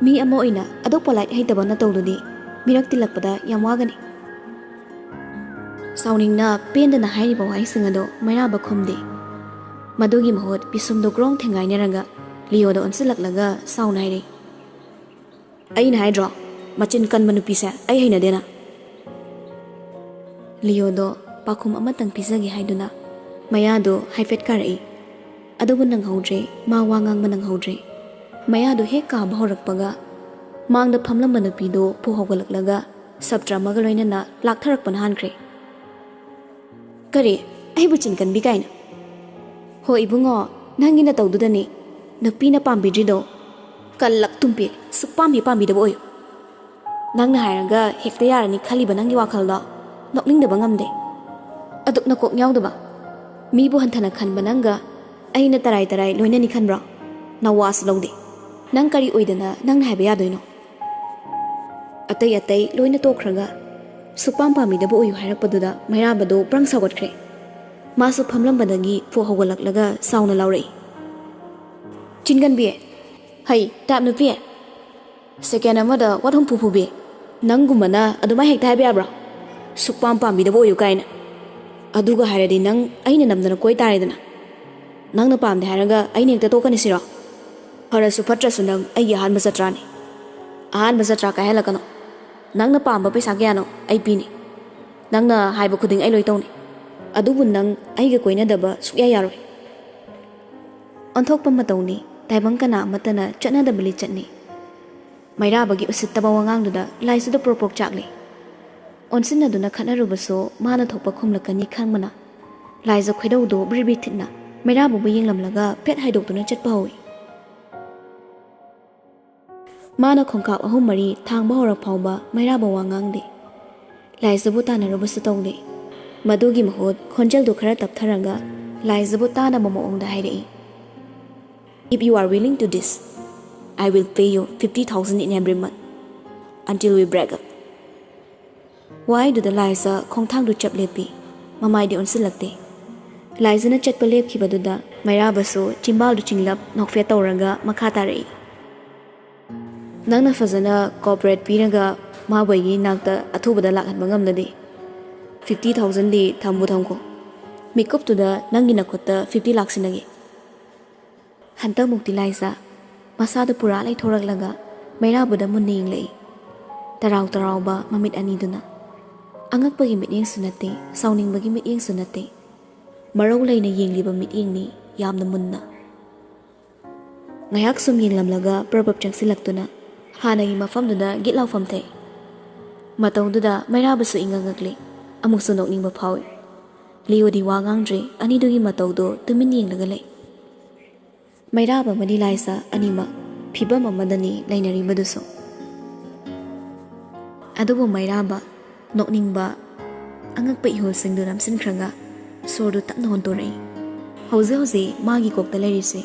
ꯃꯤ ꯑꯃ ꯑꯣꯏꯅ ꯑꯗꯨꯛ ꯄꯣꯂꯥꯏꯠ ꯍꯩꯇꯕ ꯅꯇꯧꯗꯨꯗꯤ ꯃꯤꯔꯛ ꯇꯤꯜꯂꯛꯄꯗ ꯌꯥꯝ ꯋꯥꯒꯅꯤ꯫ ꯁꯥꯎꯅꯤꯡꯅ ꯄꯦꯟꯗꯅ ꯍꯥꯏꯔꯤꯕ ꯋꯥꯍꯩꯁꯤꯡ ꯑꯗꯣ ꯃꯩꯔꯥꯕ ꯈꯨꯝꯗꯦ꯫ ꯃꯗꯨꯒꯤ ꯃꯍꯨꯠ ꯄꯤꯁꯨꯝꯗꯣ ꯒ꯭ꯔꯣꯡ ꯊꯦꯡꯒꯥꯏꯅꯔꯒ ꯂꯤꯌꯣꯗ ꯑꯣꯟꯁꯤꯜꯂꯛꯂꯒ ꯁꯥꯎꯅ ꯍꯥꯏꯔꯛꯏ, "ꯑꯩꯅ ꯍꯥꯏꯗ꯭ꯔꯣ, ꯃꯆꯤꯟ ꯀꯟꯕ ꯅꯨꯄꯤꯁꯦ ꯑꯩ ꯍꯩꯅꯗꯦꯅ?" ꯂꯤꯌꯣꯗꯣ ꯄꯥꯎꯈꯨꯝ ꯑꯃꯇꯪ ꯄꯤꯖꯒꯦ ꯍꯥꯏꯗꯨꯅ ꯃꯌꯥꯗꯣ ꯍꯥꯏꯐꯦꯠ ꯀꯥꯔꯛꯏ꯫ ꯑꯗꯨꯕꯨ ꯅꯪꯍꯧꯗ꯭ꯔꯦ, ꯃꯥ ꯋꯥ ꯉꯥꯡꯕ ꯅꯪꯍꯧꯗ꯭ꯔꯦ꯫ ꯃꯌꯥꯗꯣ ꯍꯦꯛ ꯀꯥꯕ ꯍꯧꯔꯛꯄꯒ ꯃꯥꯡꯗ ꯐꯝꯂꯝꯕ ꯅꯨꯄꯤꯗꯣ ꯐꯨ ꯍꯧꯒꯠꯂꯛꯂꯒ ꯁꯞꯇ꯭ꯔ ꯑꯃꯒ ꯂꯣꯏꯅꯅ ꯂꯥꯛꯊꯔꯛꯄꯅ ꯍꯥꯟꯈ꯭ꯔꯦ꯫ "ꯀꯔꯤ? ꯑꯩꯕꯨ ꯆꯤꯟꯀꯟꯕꯤ ꯀꯥꯏꯅ?" "ꯍꯣ ꯏꯕꯨꯡꯉꯣ, ꯅꯪꯒꯤ ꯅꯇꯧꯗꯨꯗꯅꯤ ꯅꯨꯄꯤꯅ ꯄꯥꯝꯕꯤꯗ꯭ꯔꯤꯗꯣ꯫ ꯀꯜꯂꯛ ꯇꯨꯝꯄꯤ, ꯁꯨꯛꯄꯥꯝ ꯍꯦꯛ ꯄꯥꯝꯕꯤꯗꯕ ꯑꯣꯏꯌꯨ꯫ ꯅꯪꯅ ꯍꯥꯏꯔꯒ ꯍꯦꯛꯇ ꯌꯥꯔꯅꯤ ꯈꯜꯂꯤꯕ ꯅꯪꯒꯤ ꯋꯥꯈꯜꯗꯣ ꯅꯣꯛꯅꯤꯡꯗꯕ ꯉꯝꯗꯦ꯫ ꯑꯗꯨꯛ ꯅꯀꯣꯛ ꯌꯥꯎꯗꯕ, ꯃꯤꯕꯨ ꯍꯟꯊꯅ ꯈꯟꯕ ꯅꯪꯒ ꯑꯩꯅ ꯇꯔꯥꯏ ꯇꯔꯥꯏ ꯂꯣꯏꯅꯅꯤ ꯈꯟꯕ꯭ꯔꯣ? ꯅꯋꯥꯁꯨ ꯂꯧꯗꯦ꯫ ꯅꯪ ꯀꯔꯤ ꯑꯣꯏꯗꯅ ꯅꯪꯅ ꯍꯥꯏꯕ ꯌꯥꯗꯣꯏꯅꯣ?" ꯑꯇꯩ ꯑꯇꯩ ꯂꯣꯏꯅ ꯇꯣꯛꯈ꯭ꯔꯒ ꯁꯨꯛꯄꯥꯝ ꯄꯥꯝꯕꯤꯗꯕ ꯑꯣꯏꯌꯨ ꯍꯥꯏꯔꯛꯄꯗꯨꯗ ꯃꯩꯔꯥꯕꯗꯣ ꯄ꯭ꯔꯪ ꯁꯥꯎꯒꯠꯈ꯭ꯔꯦ꯫ ꯃꯥꯁꯨ ꯐꯝꯂꯝꯕꯗꯒꯤ ꯐꯨ ꯍꯧꯒꯠꯂꯛꯂꯒ ꯁꯥꯎꯅ ꯂꯥꯎꯔꯛꯏ, "ꯆꯤꯟꯒꯟꯕꯤ, ꯍꯩ ꯇꯥꯏꯞ ꯅꯨꯄꯤ, ꯁꯦꯀꯦꯟ ꯑꯃꯗ ꯋꯥꯠ ꯍꯨꯝꯐꯨ ꯐꯨꯕꯤ, ꯅꯪꯒꯨꯝꯕꯅ ꯑꯗꯨꯃꯥꯏ ꯍꯦꯛꯇ ꯍꯥꯏꯕ ꯌꯥꯕ꯭ꯔꯥ? ꯁꯨꯛꯄꯥꯝ ꯄꯥꯝꯕꯤꯗꯕ ꯑꯣꯏꯌꯨ ꯀꯥꯏꯅ꯫ ꯑꯗꯨꯒ ꯍꯥꯏꯔꯗꯤ ꯅꯪ ꯑꯩꯅ ꯅꯝꯗꯅ ꯀꯣꯏ ꯇꯥꯔꯦꯗꯅ꯫ ꯅꯪꯅ ꯄꯥꯝꯗꯦ ꯍꯥꯏꯔꯒ ꯑꯩꯅ ꯍꯦꯛꯇ ꯇꯣꯛꯀꯅꯤ ꯁꯤꯔꯣ? ꯐꯔꯁꯨ ꯐꯠꯇ꯭ꯔꯁꯨ ꯅꯪ ꯑꯩꯒꯤ ꯑꯍꯥꯟꯕ ꯖꯇ꯭ꯔꯥꯅꯤ꯫ ꯑꯍꯥꯟꯕ ꯖꯇ꯭ꯔꯥ ꯀꯥꯏꯍꯜꯂꯛꯀꯅꯣ꯫ ꯅꯪꯅ ꯄꯥꯝꯕ ꯄꯩꯁꯥ ꯀꯌꯥꯅꯣ ꯑꯩ ꯄꯤꯅꯤ꯫ ꯅꯪꯅ ꯍꯥꯏꯕ ꯈꯨꯗꯤꯡ ꯑꯩ ꯂꯣꯏ ꯇꯧꯅꯤ꯫ ꯑꯗꯨꯕꯨ ꯅꯪ ꯑꯩꯒ ꯀꯣꯏꯅꯗꯕ ꯁꯨꯛꯌꯥ ꯌꯥꯔꯣꯏ꯫" ꯑꯣꯟꯊꯣꯛꯄ ꯃꯇꯧꯅꯤ꯫ ꯇꯥꯏꯕꯪ ꯀꯅꯥ ꯑꯃꯠꯇꯅ ꯆꯠꯅꯗꯕ ꯂꯤꯆꯠꯅꯤ꯫ ꯃꯩꯔꯥꯕꯒꯤ ꯎꯁꯤꯠꯇꯕ ꯋꯥꯉꯥꯡꯗꯨꯗ ꯂꯥꯏꯖꯗꯣ ꯄ꯭ꯔꯣꯛ ꯄ꯭ꯔꯣꯛ ꯆꯥꯛꯂꯤ꯫ ꯑꯣꯟꯁꯤꯟꯅꯗꯨꯅ ꯈꯠꯅꯔꯨꯕꯁꯨ ꯃꯥꯅ ꯊꯣꯛꯄ ꯈꯨꯝꯂꯛꯀꯅꯤ ꯈꯪꯕꯅ ꯂꯥꯏꯖ ꯈꯣꯏꯗꯧꯗꯨ ꯕ꯭ꯔꯤ ꯕ꯭ꯔꯤ ꯊꯤꯠꯅ ꯃꯩꯔꯥꯕꯕꯨ ꯌꯦꯡꯂꯝꯂꯒ ꯐꯦꯠ ꯍꯥꯏꯗꯣꯛꯇꯨꯅ ꯆꯠꯄ ꯍꯧꯏ꯫ ꯃꯥꯅ ꯈꯣꯡꯀꯥꯞ ꯑꯍꯨꯝ ꯃꯔꯤ ꯊꯥꯡꯕ ꯍꯧꯔꯛ ꯐꯥꯎꯕ ꯃꯩꯔꯥꯕ ꯋꯥ ꯉꯥꯡꯗꯦ꯫ ꯂꯥꯏꯖꯕꯨ ꯇꯥꯟꯅꯔꯨꯕꯁꯨ ꯇꯧꯗꯦ꯫ ꯃꯗꯨꯒꯤ ꯃꯍꯨꯠ ꯈꯣꯟꯖꯦꯜꯗꯨ ꯈꯔ ꯇꯞꯊꯔꯒ ꯂꯥꯏꯖꯕꯨ ꯇꯥꯅꯕ ꯃꯑꯣꯡꯗ ꯍꯥꯏꯔꯛꯏ, "If you are willing to this, I will pay you fifty thousand in every month until we break up." ꯋꯥꯍꯩꯗꯨꯗ ꯂꯥꯏꯖ ꯈꯣꯡꯊꯥꯡꯗꯨ ꯆꯞ ꯂꯦꯞꯄꯤ꯫ ꯃꯃꯥꯏꯗꯤ ꯑꯣꯟꯁꯤꯜꯂꯛꯇꯦ꯫ ꯂꯥꯏꯖꯅ ꯆꯠꯄ ꯂꯦꯞꯈꯤꯕꯗꯨꯗ ꯃꯩꯔꯥꯕꯁꯨ ꯆꯤꯝꯕꯥꯜꯗꯨ ꯆꯤꯡꯂꯞ ꯅꯣꯛꯐꯦꯠ ꯇꯧꯔꯒ ꯃꯈꯥ ꯇꯥꯔꯛꯏ, "ꯅꯪꯅ ꯐꯖꯅ ꯀꯣꯑꯣꯄꯔꯦꯠ ꯄꯤꯔꯒ ꯃꯥꯕꯨ ꯑꯩꯒꯤ ꯏꯅꯥꯛꯇ ꯑꯊꯨꯕꯗ ꯂꯥꯛꯍꯟꯕ ꯉꯝꯂꯗꯤ, ꯐꯤꯐꯇꯤ ꯊꯥꯎꯖꯟꯗꯤ ꯊꯝꯕꯨ ꯊꯝꯈꯣ꯫ ꯃꯤꯀꯨꯞꯇꯨꯗ ꯅꯪꯒꯤ ꯅꯈꯨꯠꯇ ꯐꯤꯐꯇꯤ ꯂꯥꯛꯁꯤꯟꯅꯒꯦ꯫" ꯍꯟꯇꯛꯃꯨꯛꯇꯤ ꯂꯥꯏꯖ ꯃꯁꯥꯗꯨ ꯄꯨꯔꯥ ꯂꯩꯊꯣꯔꯛꯂꯒ ꯃꯩꯔꯥꯕꯗ ꯃꯨꯟꯅ ꯌꯦꯡꯂꯛꯏ꯫ ꯇꯔꯥꯎ ꯇꯔꯥꯎꯕ ꯃꯃꯤꯠ ꯑꯅꯤꯗꯨꯅ꯫ ꯑꯉꯛꯄꯒꯤ ꯃꯤꯠꯌꯦꯡꯁꯨ ꯅꯠꯇꯦ, ꯁꯥꯎꯅꯤꯡꯕꯒꯤ ꯃꯤꯠꯌꯦꯡꯁꯨ ꯅꯠꯇꯦ꯫ ꯃꯔꯧ ꯂꯩꯅ ꯌꯦꯡꯂꯤꯕ ꯃꯤꯠꯌꯦꯡꯅꯤ, ꯌꯥꯝꯅ ꯃꯨꯟꯅ꯫ ꯉꯥꯏꯍꯥꯛ ꯁꯨꯝ ꯌꯦꯡꯂꯝꯂꯒ ꯄ꯭ꯔꯞ ꯄ꯭ꯔꯞ ꯆꯪꯁꯤꯜꯂꯛꯇꯨꯅ ꯍꯥꯟꯅꯒꯤ ꯃꯐꯝꯗꯨꯗ ꯒꯤꯠ ꯂꯥꯎꯐꯝ ꯊꯣꯛꯏ꯫ ꯃꯇꯧꯗꯨꯗ ꯃꯩꯔꯥꯕꯁꯨ ꯏꯉꯛ ꯉꯛꯂꯤ꯫ ꯑꯃꯨꯛꯁꯨ ꯅꯣꯛꯅꯤꯡꯕ ꯐꯥꯎꯏ꯫ ꯂꯤꯌꯣꯗꯤ ꯋꯥ ꯉꯥꯡꯗ꯭ꯔꯤ, ꯑꯅꯤꯗꯨꯒꯤ ꯃꯇꯧꯗꯨ ꯇꯨꯃꯤꯟ ꯌꯦꯡꯂꯒ ꯂꯩ꯫ ꯃꯩꯔꯥꯕ ꯑꯃꯗꯤ ꯂꯥꯏꯖ ꯑꯅꯤꯃꯛ ꯐꯤꯕꯝ ꯑꯃꯗꯅꯤ ꯂꯩꯅꯔꯤꯕꯗꯨꯁꯨ꯫ ꯑꯗꯨꯕꯨ ꯃꯩꯔꯥꯕ ꯅꯣꯛꯅꯤꯡꯕ, ꯑꯉꯛꯄ ꯏꯍꯨꯜꯁꯤꯡꯗꯨ ꯅꯝꯁꯤꯟꯈ꯭ꯔꯒ ꯁꯣꯔꯗꯨ ꯇꯞꯅ ꯍꯣꯟꯇꯣꯔꯛꯏ꯫ ꯍꯧꯖꯤꯛ ꯍꯧꯖꯤꯛ ꯃꯥꯒꯤ ꯀꯣꯛꯇ ꯂꯩꯔꯤꯁꯦ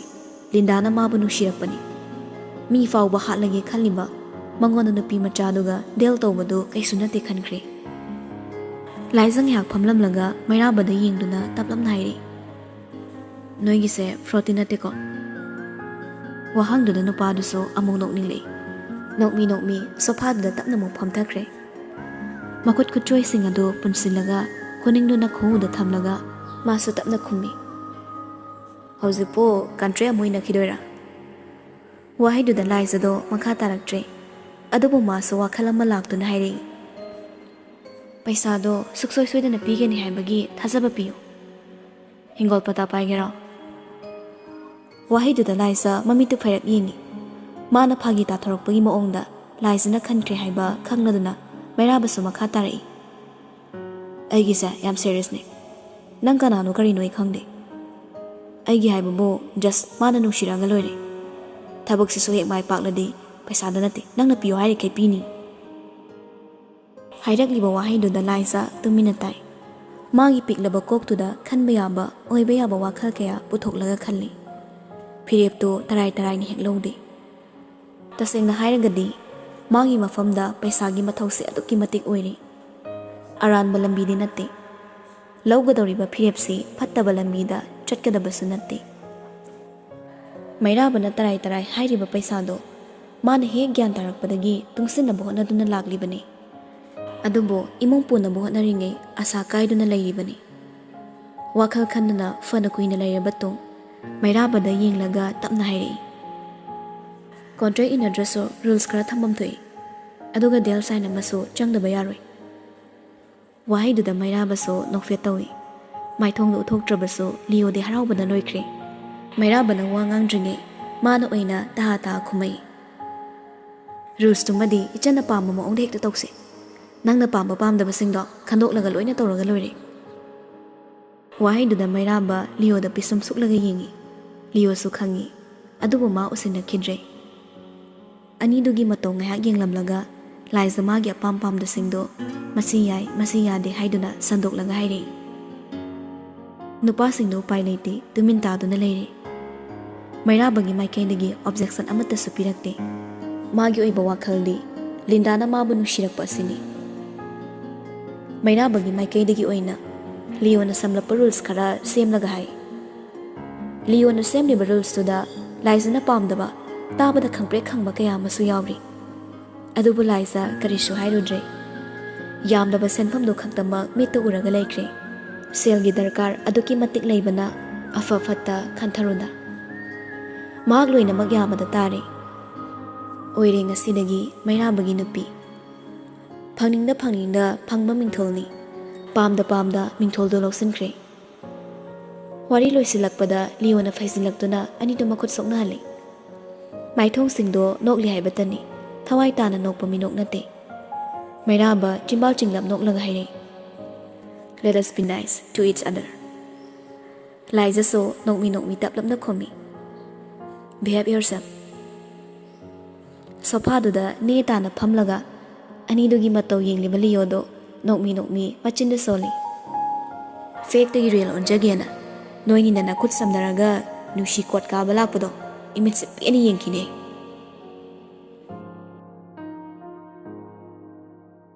ꯂꯤꯟꯗꯥꯅ ꯃꯥꯕꯨ ꯅꯨꯡꯁꯤꯔꯛꯄꯅꯤ꯫ ꯃꯤ ꯐꯥꯎꯕ ꯍꯥꯠꯂꯒꯦ ꯈꯜꯂꯤꯕ ꯃꯉꯣꯟꯗ ꯅꯨꯄꯤ ꯃꯆꯥꯗꯨꯒ ꯗꯤꯜ ꯇꯧꯕꯗꯨ ꯀꯩꯁꯨ ꯅꯠꯇꯦ ꯈꯟꯈ꯭ꯔꯦ꯫ ꯂꯥꯏꯖ ꯉꯥꯏꯍꯥꯛ ꯐꯝꯂꯝꯂꯒ ꯃꯩꯔꯥꯕꯗ ꯌꯦꯡꯗꯨꯅ ꯇꯞꯂꯞꯅ ꯍꯥꯏꯔꯛꯏ, "ꯅꯣꯏꯒꯤꯁꯦ ꯐ꯭ꯔꯣꯠꯇꯤ ꯅꯠꯇꯦꯀꯣ?" ꯋꯥꯍꯪꯗꯨꯗ ꯅꯨꯄꯥꯗꯨꯁꯨ ꯑꯃꯨꯛ ꯅꯣꯛꯅꯤꯡꯂꯛꯏ꯫ ꯅꯣꯛꯃꯤ ꯅꯣꯛꯃꯤ ꯁꯣꯐꯥꯗꯨꯗ ꯇꯞꯅ ꯑꯃꯨꯛ ꯐꯝꯊꯈ꯭ꯔꯦ꯫ ꯃꯈꯨꯠ ꯈꯨꯠꯆꯣꯏꯁꯤꯡ ꯑꯗꯨ ꯄꯨꯟꯁꯤꯜꯂꯒ ꯈꯨꯅꯤꯡꯗꯨꯅ ꯈꯨꯎꯗ ꯊꯝꯂꯒ ꯃꯥꯁꯨ ꯇꯞꯅ ꯈꯨꯝꯃꯤ, "ꯍꯧꯖꯤꯛꯄꯨ ꯀꯟꯇ꯭ꯔꯦꯛ ꯑꯃꯨꯛ ꯏꯅꯈꯤꯗꯣꯏꯔꯥ?" ꯋꯥꯍꯩꯗꯨꯗ ꯂꯥꯏꯖꯗꯣ ꯃꯈꯥ ꯇꯥꯔꯛꯇ꯭ꯔꯦ꯫ ꯑꯗꯨꯕꯨ ꯃꯥꯁꯨ ꯋꯥꯈꯜ ꯑꯃ ꯂꯥꯛꯇꯨꯅ ꯍꯥꯏꯔꯛꯏ, "ꯄꯩꯁꯥꯗꯣ ꯁꯨꯛꯁꯣꯏ ꯁꯣꯏꯗꯅ ꯄꯤꯒꯅꯤ ꯍꯥꯏꯕꯒꯤ ꯊꯥꯖꯕ ꯄꯤꯌꯨ꯫ ꯍꯤꯡꯒꯣꯜ ꯄꯇꯥ ꯄꯥꯏꯒꯦꯔꯣ?" ꯋꯥꯍꯩꯗꯨꯗ ꯂꯥꯏꯖ ꯃꯃꯤꯠꯇꯨ ꯐꯩꯔꯞ ꯌꯦꯡꯉꯤ꯫ ꯃꯥꯅ ꯐꯥꯒꯤ ꯇꯥꯊꯣꯔꯛꯄꯒꯤ ꯃꯑꯣꯡꯗ ꯂꯥꯏꯖꯅ ꯈꯟꯈ꯭ꯔꯦ ꯍꯥꯏꯕ ꯈꯪꯂꯗꯨꯅ ꯃꯩꯔꯥꯕꯁꯨ ꯃꯈꯥ ꯇꯥꯔꯛꯏ, "ꯑꯩꯒꯤꯁꯦ ꯌꯥꯝ ꯁꯦꯔꯤꯌꯁꯅꯦ꯫ ꯅꯪ ꯀꯅꯥꯅꯣ ꯀꯔꯤꯅꯣ ꯑꯩ ꯈꯪꯗꯦ꯫ ꯑꯩꯒꯤ ꯍꯥꯏꯕꯕꯨ ꯖꯁ ꯃꯥꯅ ꯅꯨꯡꯁꯤꯔꯛꯑꯒ ꯂꯣꯏꯔꯦ꯫ ꯊꯕꯛꯁꯤꯁꯨ ꯍꯦꯛ ꯃꯥꯏ ꯄꯥꯛꯂꯗꯤ ꯄꯩꯁꯥꯗ ꯅꯠꯇꯦ, ꯅꯪꯅ ꯄꯤꯌꯣ ꯍꯥꯏꯔꯤꯈꯩ ꯄꯤꯅꯤ꯫" ꯍꯥꯏꯔꯛꯂꯤꯕ ꯋꯥꯍꯩꯗꯨꯗ ꯂꯥꯏꯖ ꯇꯨꯃꯤꯟꯅ ꯇꯥꯏ꯫ ꯃꯥꯒꯤ ꯄꯤꯛꯂꯕ ꯀꯣꯛꯇꯨꯗ ꯈꯟꯕ ꯌꯥꯕ, ꯑꯣꯏꯕ ꯌꯥꯕ ꯋꯥꯈꯜ ꯀꯌꯥ ꯄꯨꯊꯣꯛꯂꯒ ꯈꯜꯂꯤ꯫ ꯐꯤꯔꯦꯞꯇꯨ ꯇꯔꯥꯏ ꯇꯔꯥꯏꯅ ꯍꯦꯛ ꯂꯧꯗꯦ꯫ ꯇꯁꯦꯡꯅ ꯍꯥꯏꯔꯒꯗꯤ ꯃꯥꯒꯤ ꯃꯐꯝꯗ ꯄꯩꯁꯥꯒꯤ ꯃꯊꯧꯁꯦ ꯑꯗꯨꯛꯀꯤ ꯃꯇꯤꯛ ꯑꯣꯏꯔꯤ꯫ ꯑꯔꯥꯟꯕ ꯂꯝꯕꯤꯗꯤ ꯅꯠꯇꯦ꯫ ꯂꯧꯒꯗꯧꯔꯤꯕ ꯐꯤꯔꯦꯞꯁꯤ ꯐꯠꯇꯕ ꯂꯝꯕꯤꯗ ꯆꯠꯀꯗꯕꯁꯨ ꯅꯠꯇꯦ꯫ ꯃꯩꯔꯥꯕꯅ ꯇꯔꯥꯏ ꯇꯔꯥꯏ ꯍꯥꯏꯔꯤꯕ ꯄꯩꯁꯥꯗꯣ ꯃꯥꯅ ꯍꯦꯛ ꯒ꯭ꯌꯥꯟ ꯇꯥꯔꯛꯄꯗꯒꯤ ꯇꯨꯡꯁꯤꯟꯅꯕ ꯍꯣꯠꯅꯗꯨꯅ ꯂꯥꯛꯂꯤꯕꯅꯤ꯫ ꯑꯗꯨꯕꯨ ꯏꯃꯨꯡ ꯄꯨꯅꯕ ꯍꯣꯠꯅꯔꯤꯉꯩ ꯑꯁꯥ ꯀꯥꯏꯗꯨꯅ ꯂꯩꯔꯤꯕꯅꯤ꯫ ꯋꯥꯈꯜ ꯈꯟꯗꯨꯅ ꯐꯅ ꯀꯨꯏꯅ ꯂꯩꯔꯕ ꯇꯨꯡ ꯃꯩꯔꯥꯕꯗ ꯌꯦꯡꯂꯒ ꯇꯞꯅ ꯍꯥꯏꯔꯛꯏ, "ꯀꯣꯟꯇ꯭ꯔꯦꯛ ꯏꯟꯅꯗ꯭ꯔꯁꯨ ꯔꯨꯜꯁ ꯈꯔ ꯊꯝꯐꯝ ꯊꯣꯛꯏ, ꯑꯗꯨꯒ ꯗꯦꯜ ꯁꯥꯏꯟ ꯑꯃꯁꯨ ꯆꯪꯗꯕ ꯌꯥꯔꯣꯏ"꯫ ꯋꯥꯍꯩꯗꯨꯗ ꯃꯩꯔꯥꯕꯁꯨ ꯅꯣꯛꯐꯦꯠ ꯇꯧꯏ꯫ ꯃꯥꯏꯊꯣꯡꯗ ꯎꯠꯊꯣꯛꯇ꯭ꯔꯕꯁꯨ ꯂꯤꯌꯣꯗꯤ ꯍꯔꯥꯎꯕꯅ ꯂꯣꯏꯈ꯭ꯔꯦ꯫ ꯃꯩꯔꯥꯕꯅ ꯋꯥ ꯉꯥꯡꯗ꯭ꯔꯤꯉꯩ ꯃꯥꯅ ꯑꯣꯏꯅ ꯇꯍꯥ ꯇꯍꯥ ꯈꯨꯝꯃꯛꯏ, "ꯔꯨꯜꯁꯇꯨꯃꯗꯤ ꯏꯆꯟꯅ ꯄꯥꯝꯕ ꯃꯑꯣꯡꯗ ꯍꯦꯛꯇ ꯇꯧꯁꯦ꯫ ꯅꯪꯅ ꯄꯥꯝꯕ ꯄꯥꯝꯗꯕꯁꯤꯡꯗꯣ ꯈꯟꯗꯣꯛꯂꯒ ꯂꯣꯏꯅ ꯇꯧꯔꯒ ꯂꯣꯏꯔꯦ"꯫ ꯋꯥꯍꯩꯗꯨꯗ ꯃꯩꯔꯥꯕ ꯂꯤꯌꯣꯗ ꯄꯤꯁꯨꯝ ꯁꯨꯛꯂꯒ ꯌꯦꯡꯏ꯫ ꯂꯤꯌꯣꯁꯨ ꯈꯪꯏ, ꯑꯗꯨꯕꯨ ꯃꯥ ꯎꯁꯤꯟꯅꯈꯤꯗ꯭ꯔꯦ꯫ ꯑꯅꯤꯗꯨꯒꯤ ꯃꯇꯧ ꯉꯥꯏꯍꯥꯛ ꯌꯦꯡꯂꯝꯂꯒ ꯂꯥꯏꯖ ꯃꯥꯒꯤ ꯑꯄꯥꯝ ꯄꯥꯝꯗꯁꯤꯡꯗꯣ ꯃꯁꯤ ꯌꯥꯏ, ꯃꯁꯤ ꯌꯥꯗꯦ ꯍꯥꯏꯗꯨꯅ ꯁꯟꯗꯣꯛꯂꯒ ꯍꯥꯏꯔꯛꯏ꯫ ꯅꯨꯄꯥꯁꯤꯡꯗꯣ ꯎꯄꯥꯏ ꯂꯩꯇꯦ, ꯇꯨꯃꯤꯟ ꯇꯥꯗꯨꯅ ꯂꯩꯔꯦ꯫ ꯃꯩꯔꯥꯕꯒꯤ ꯃꯥꯏꯀꯩꯗꯒꯤ ꯑꯣꯕꯖꯦꯛꯁꯟ ꯑꯃꯠꯇꯁꯨ ꯄꯤꯔꯛꯇꯦ꯫ ꯃꯥꯒꯤ ꯑꯣꯏꯕ ꯋꯥꯈꯜꯗꯤ ꯂꯤꯟꯗꯥꯅ ꯃꯥꯕꯨ ꯅꯨꯡꯁꯤꯔꯛꯄ ꯑꯁꯤꯅꯤ꯫ ꯃꯩꯔꯥꯕꯒꯤ ꯃꯥꯏꯀꯩꯗꯒꯤ ꯑꯣꯏꯅ ꯂꯤꯌꯣꯅ ꯁꯝꯂꯞꯄ ꯔꯨꯜꯁ ꯈꯔ ꯁꯦꯝꯂꯒ ꯍꯥꯏ, "ꯂꯤꯌꯣꯅ ꯁꯦꯝꯂꯤꯕ ꯔꯨꯜꯁꯇꯨꯗ ꯂꯥꯏꯖꯅ ꯄꯥꯝꯗꯕ, ꯇꯥꯕꯗ ꯈꯪꯄ꯭ꯔꯦꯛ ꯈꯪꯕ ꯀꯌꯥ ꯑꯃꯁꯨ ꯌꯥꯎꯔꯤ꯫ ꯑꯗꯨꯕꯨ ꯂꯥꯏꯖ ꯀꯔꯤꯁꯨ ꯍꯥꯏꯔꯨꯗ꯭ꯔꯦ꯫ ꯌꯥꯝꯂꯕ ꯁꯦꯟꯐꯝꯗꯨ ꯈꯛꯇꯃꯛ ꯃꯤꯠꯇ ꯎꯔꯒ ꯂꯩꯈ꯭ꯔꯦ꯫ ꯁꯦꯜꯒꯤ ꯗꯔꯀꯥꯔ ꯑꯗꯨꯛꯀꯤ ꯃꯇꯤꯛ ꯂꯩꯕꯅ ꯑꯐ ꯐꯠꯇ ꯈꯟꯊꯔꯨꯅ ꯃꯍꯥꯛ ꯂꯣꯏꯅꯃꯛ ꯌꯥꯕꯗ ꯇꯥꯔꯦ꯫ ꯑꯣꯏꯔꯦ ꯉꯁꯤꯗꯒꯤ ꯃꯩꯔꯥꯕꯒꯤ ꯅꯨꯄꯤ꯫ ꯐꯪꯅꯤꯡꯗ ꯐꯪꯅꯤꯡꯗ ꯐꯪꯕ ꯃꯤꯡꯊꯣꯜꯅꯤ꯫ ꯄꯥꯝꯗ ꯄꯥꯝꯗ ꯃꯤꯡꯊꯣꯜꯗꯨ ꯂꯧꯁꯤꯟꯈ꯭ꯔꯦ"꯫ ꯋꯥꯔꯤ ꯂꯣꯏꯁꯤꯜꯂꯛꯄꯗ ꯂꯤꯌꯣꯅ ꯐꯩꯖꯤꯜꯂꯛꯇꯨꯅ ꯑꯅꯤꯗꯨ ꯃꯈꯨꯠ ꯁꯣꯛꯅꯍꯜꯂꯤ꯫ ꯃꯥꯏꯊꯣꯡꯁꯤꯡꯗꯣ ꯅꯣꯛꯂꯤ ꯍꯥꯏꯕꯇꯅꯤ, ꯊꯋꯥꯏ ꯇꯥꯅ ꯅꯣꯛꯄ ꯃꯤꯅꯣꯛ ꯅꯠꯇꯦ꯫ ꯃꯩꯔꯥꯕ ꯆꯤꯝꯕꯥꯜ ꯆꯤꯡꯂꯞ ꯅꯣꯛꯂꯒ ꯍꯥꯏꯔꯛꯏ, "Let us be nice to each other." ꯂꯥꯏꯖꯁꯨ ꯅꯣꯛꯃꯤ ꯅꯣꯛꯃꯤ ꯇꯞꯂꯞꯅ ꯈꯨꯝꯃꯤ, "Behave yourself." ꯁꯣꯐꯥꯗꯨꯗ ꯅꯦ ꯇꯥꯅ ꯐꯝꯂꯒ ꯑꯅꯤꯗꯨꯒꯤ ꯃꯇꯧ ꯌꯦꯡꯂꯤꯕ ꯂꯤꯌꯣꯗꯣ ꯅꯣꯛꯃꯤ ꯅꯣꯛꯃꯤ ꯃꯆꯤꯟꯗ ꯁꯣꯜꯂꯤ, "ꯐꯦꯛꯇꯒꯤ ꯔꯤꯌꯦꯜ ꯑꯣꯟꯖꯒꯦꯅ ꯅꯣꯏꯅꯤꯅ ꯅꯈꯨꯠ ꯁꯝꯅꯔꯒ ꯅꯨꯡꯁꯤ ꯀꯣꯠ ꯀꯥꯕ ꯂꯥꯛꯄꯗꯣ ꯏꯃꯤꯠꯁꯦ ꯄꯦꯟꯅ ꯌꯦꯡꯈꯤꯅꯦ"꯫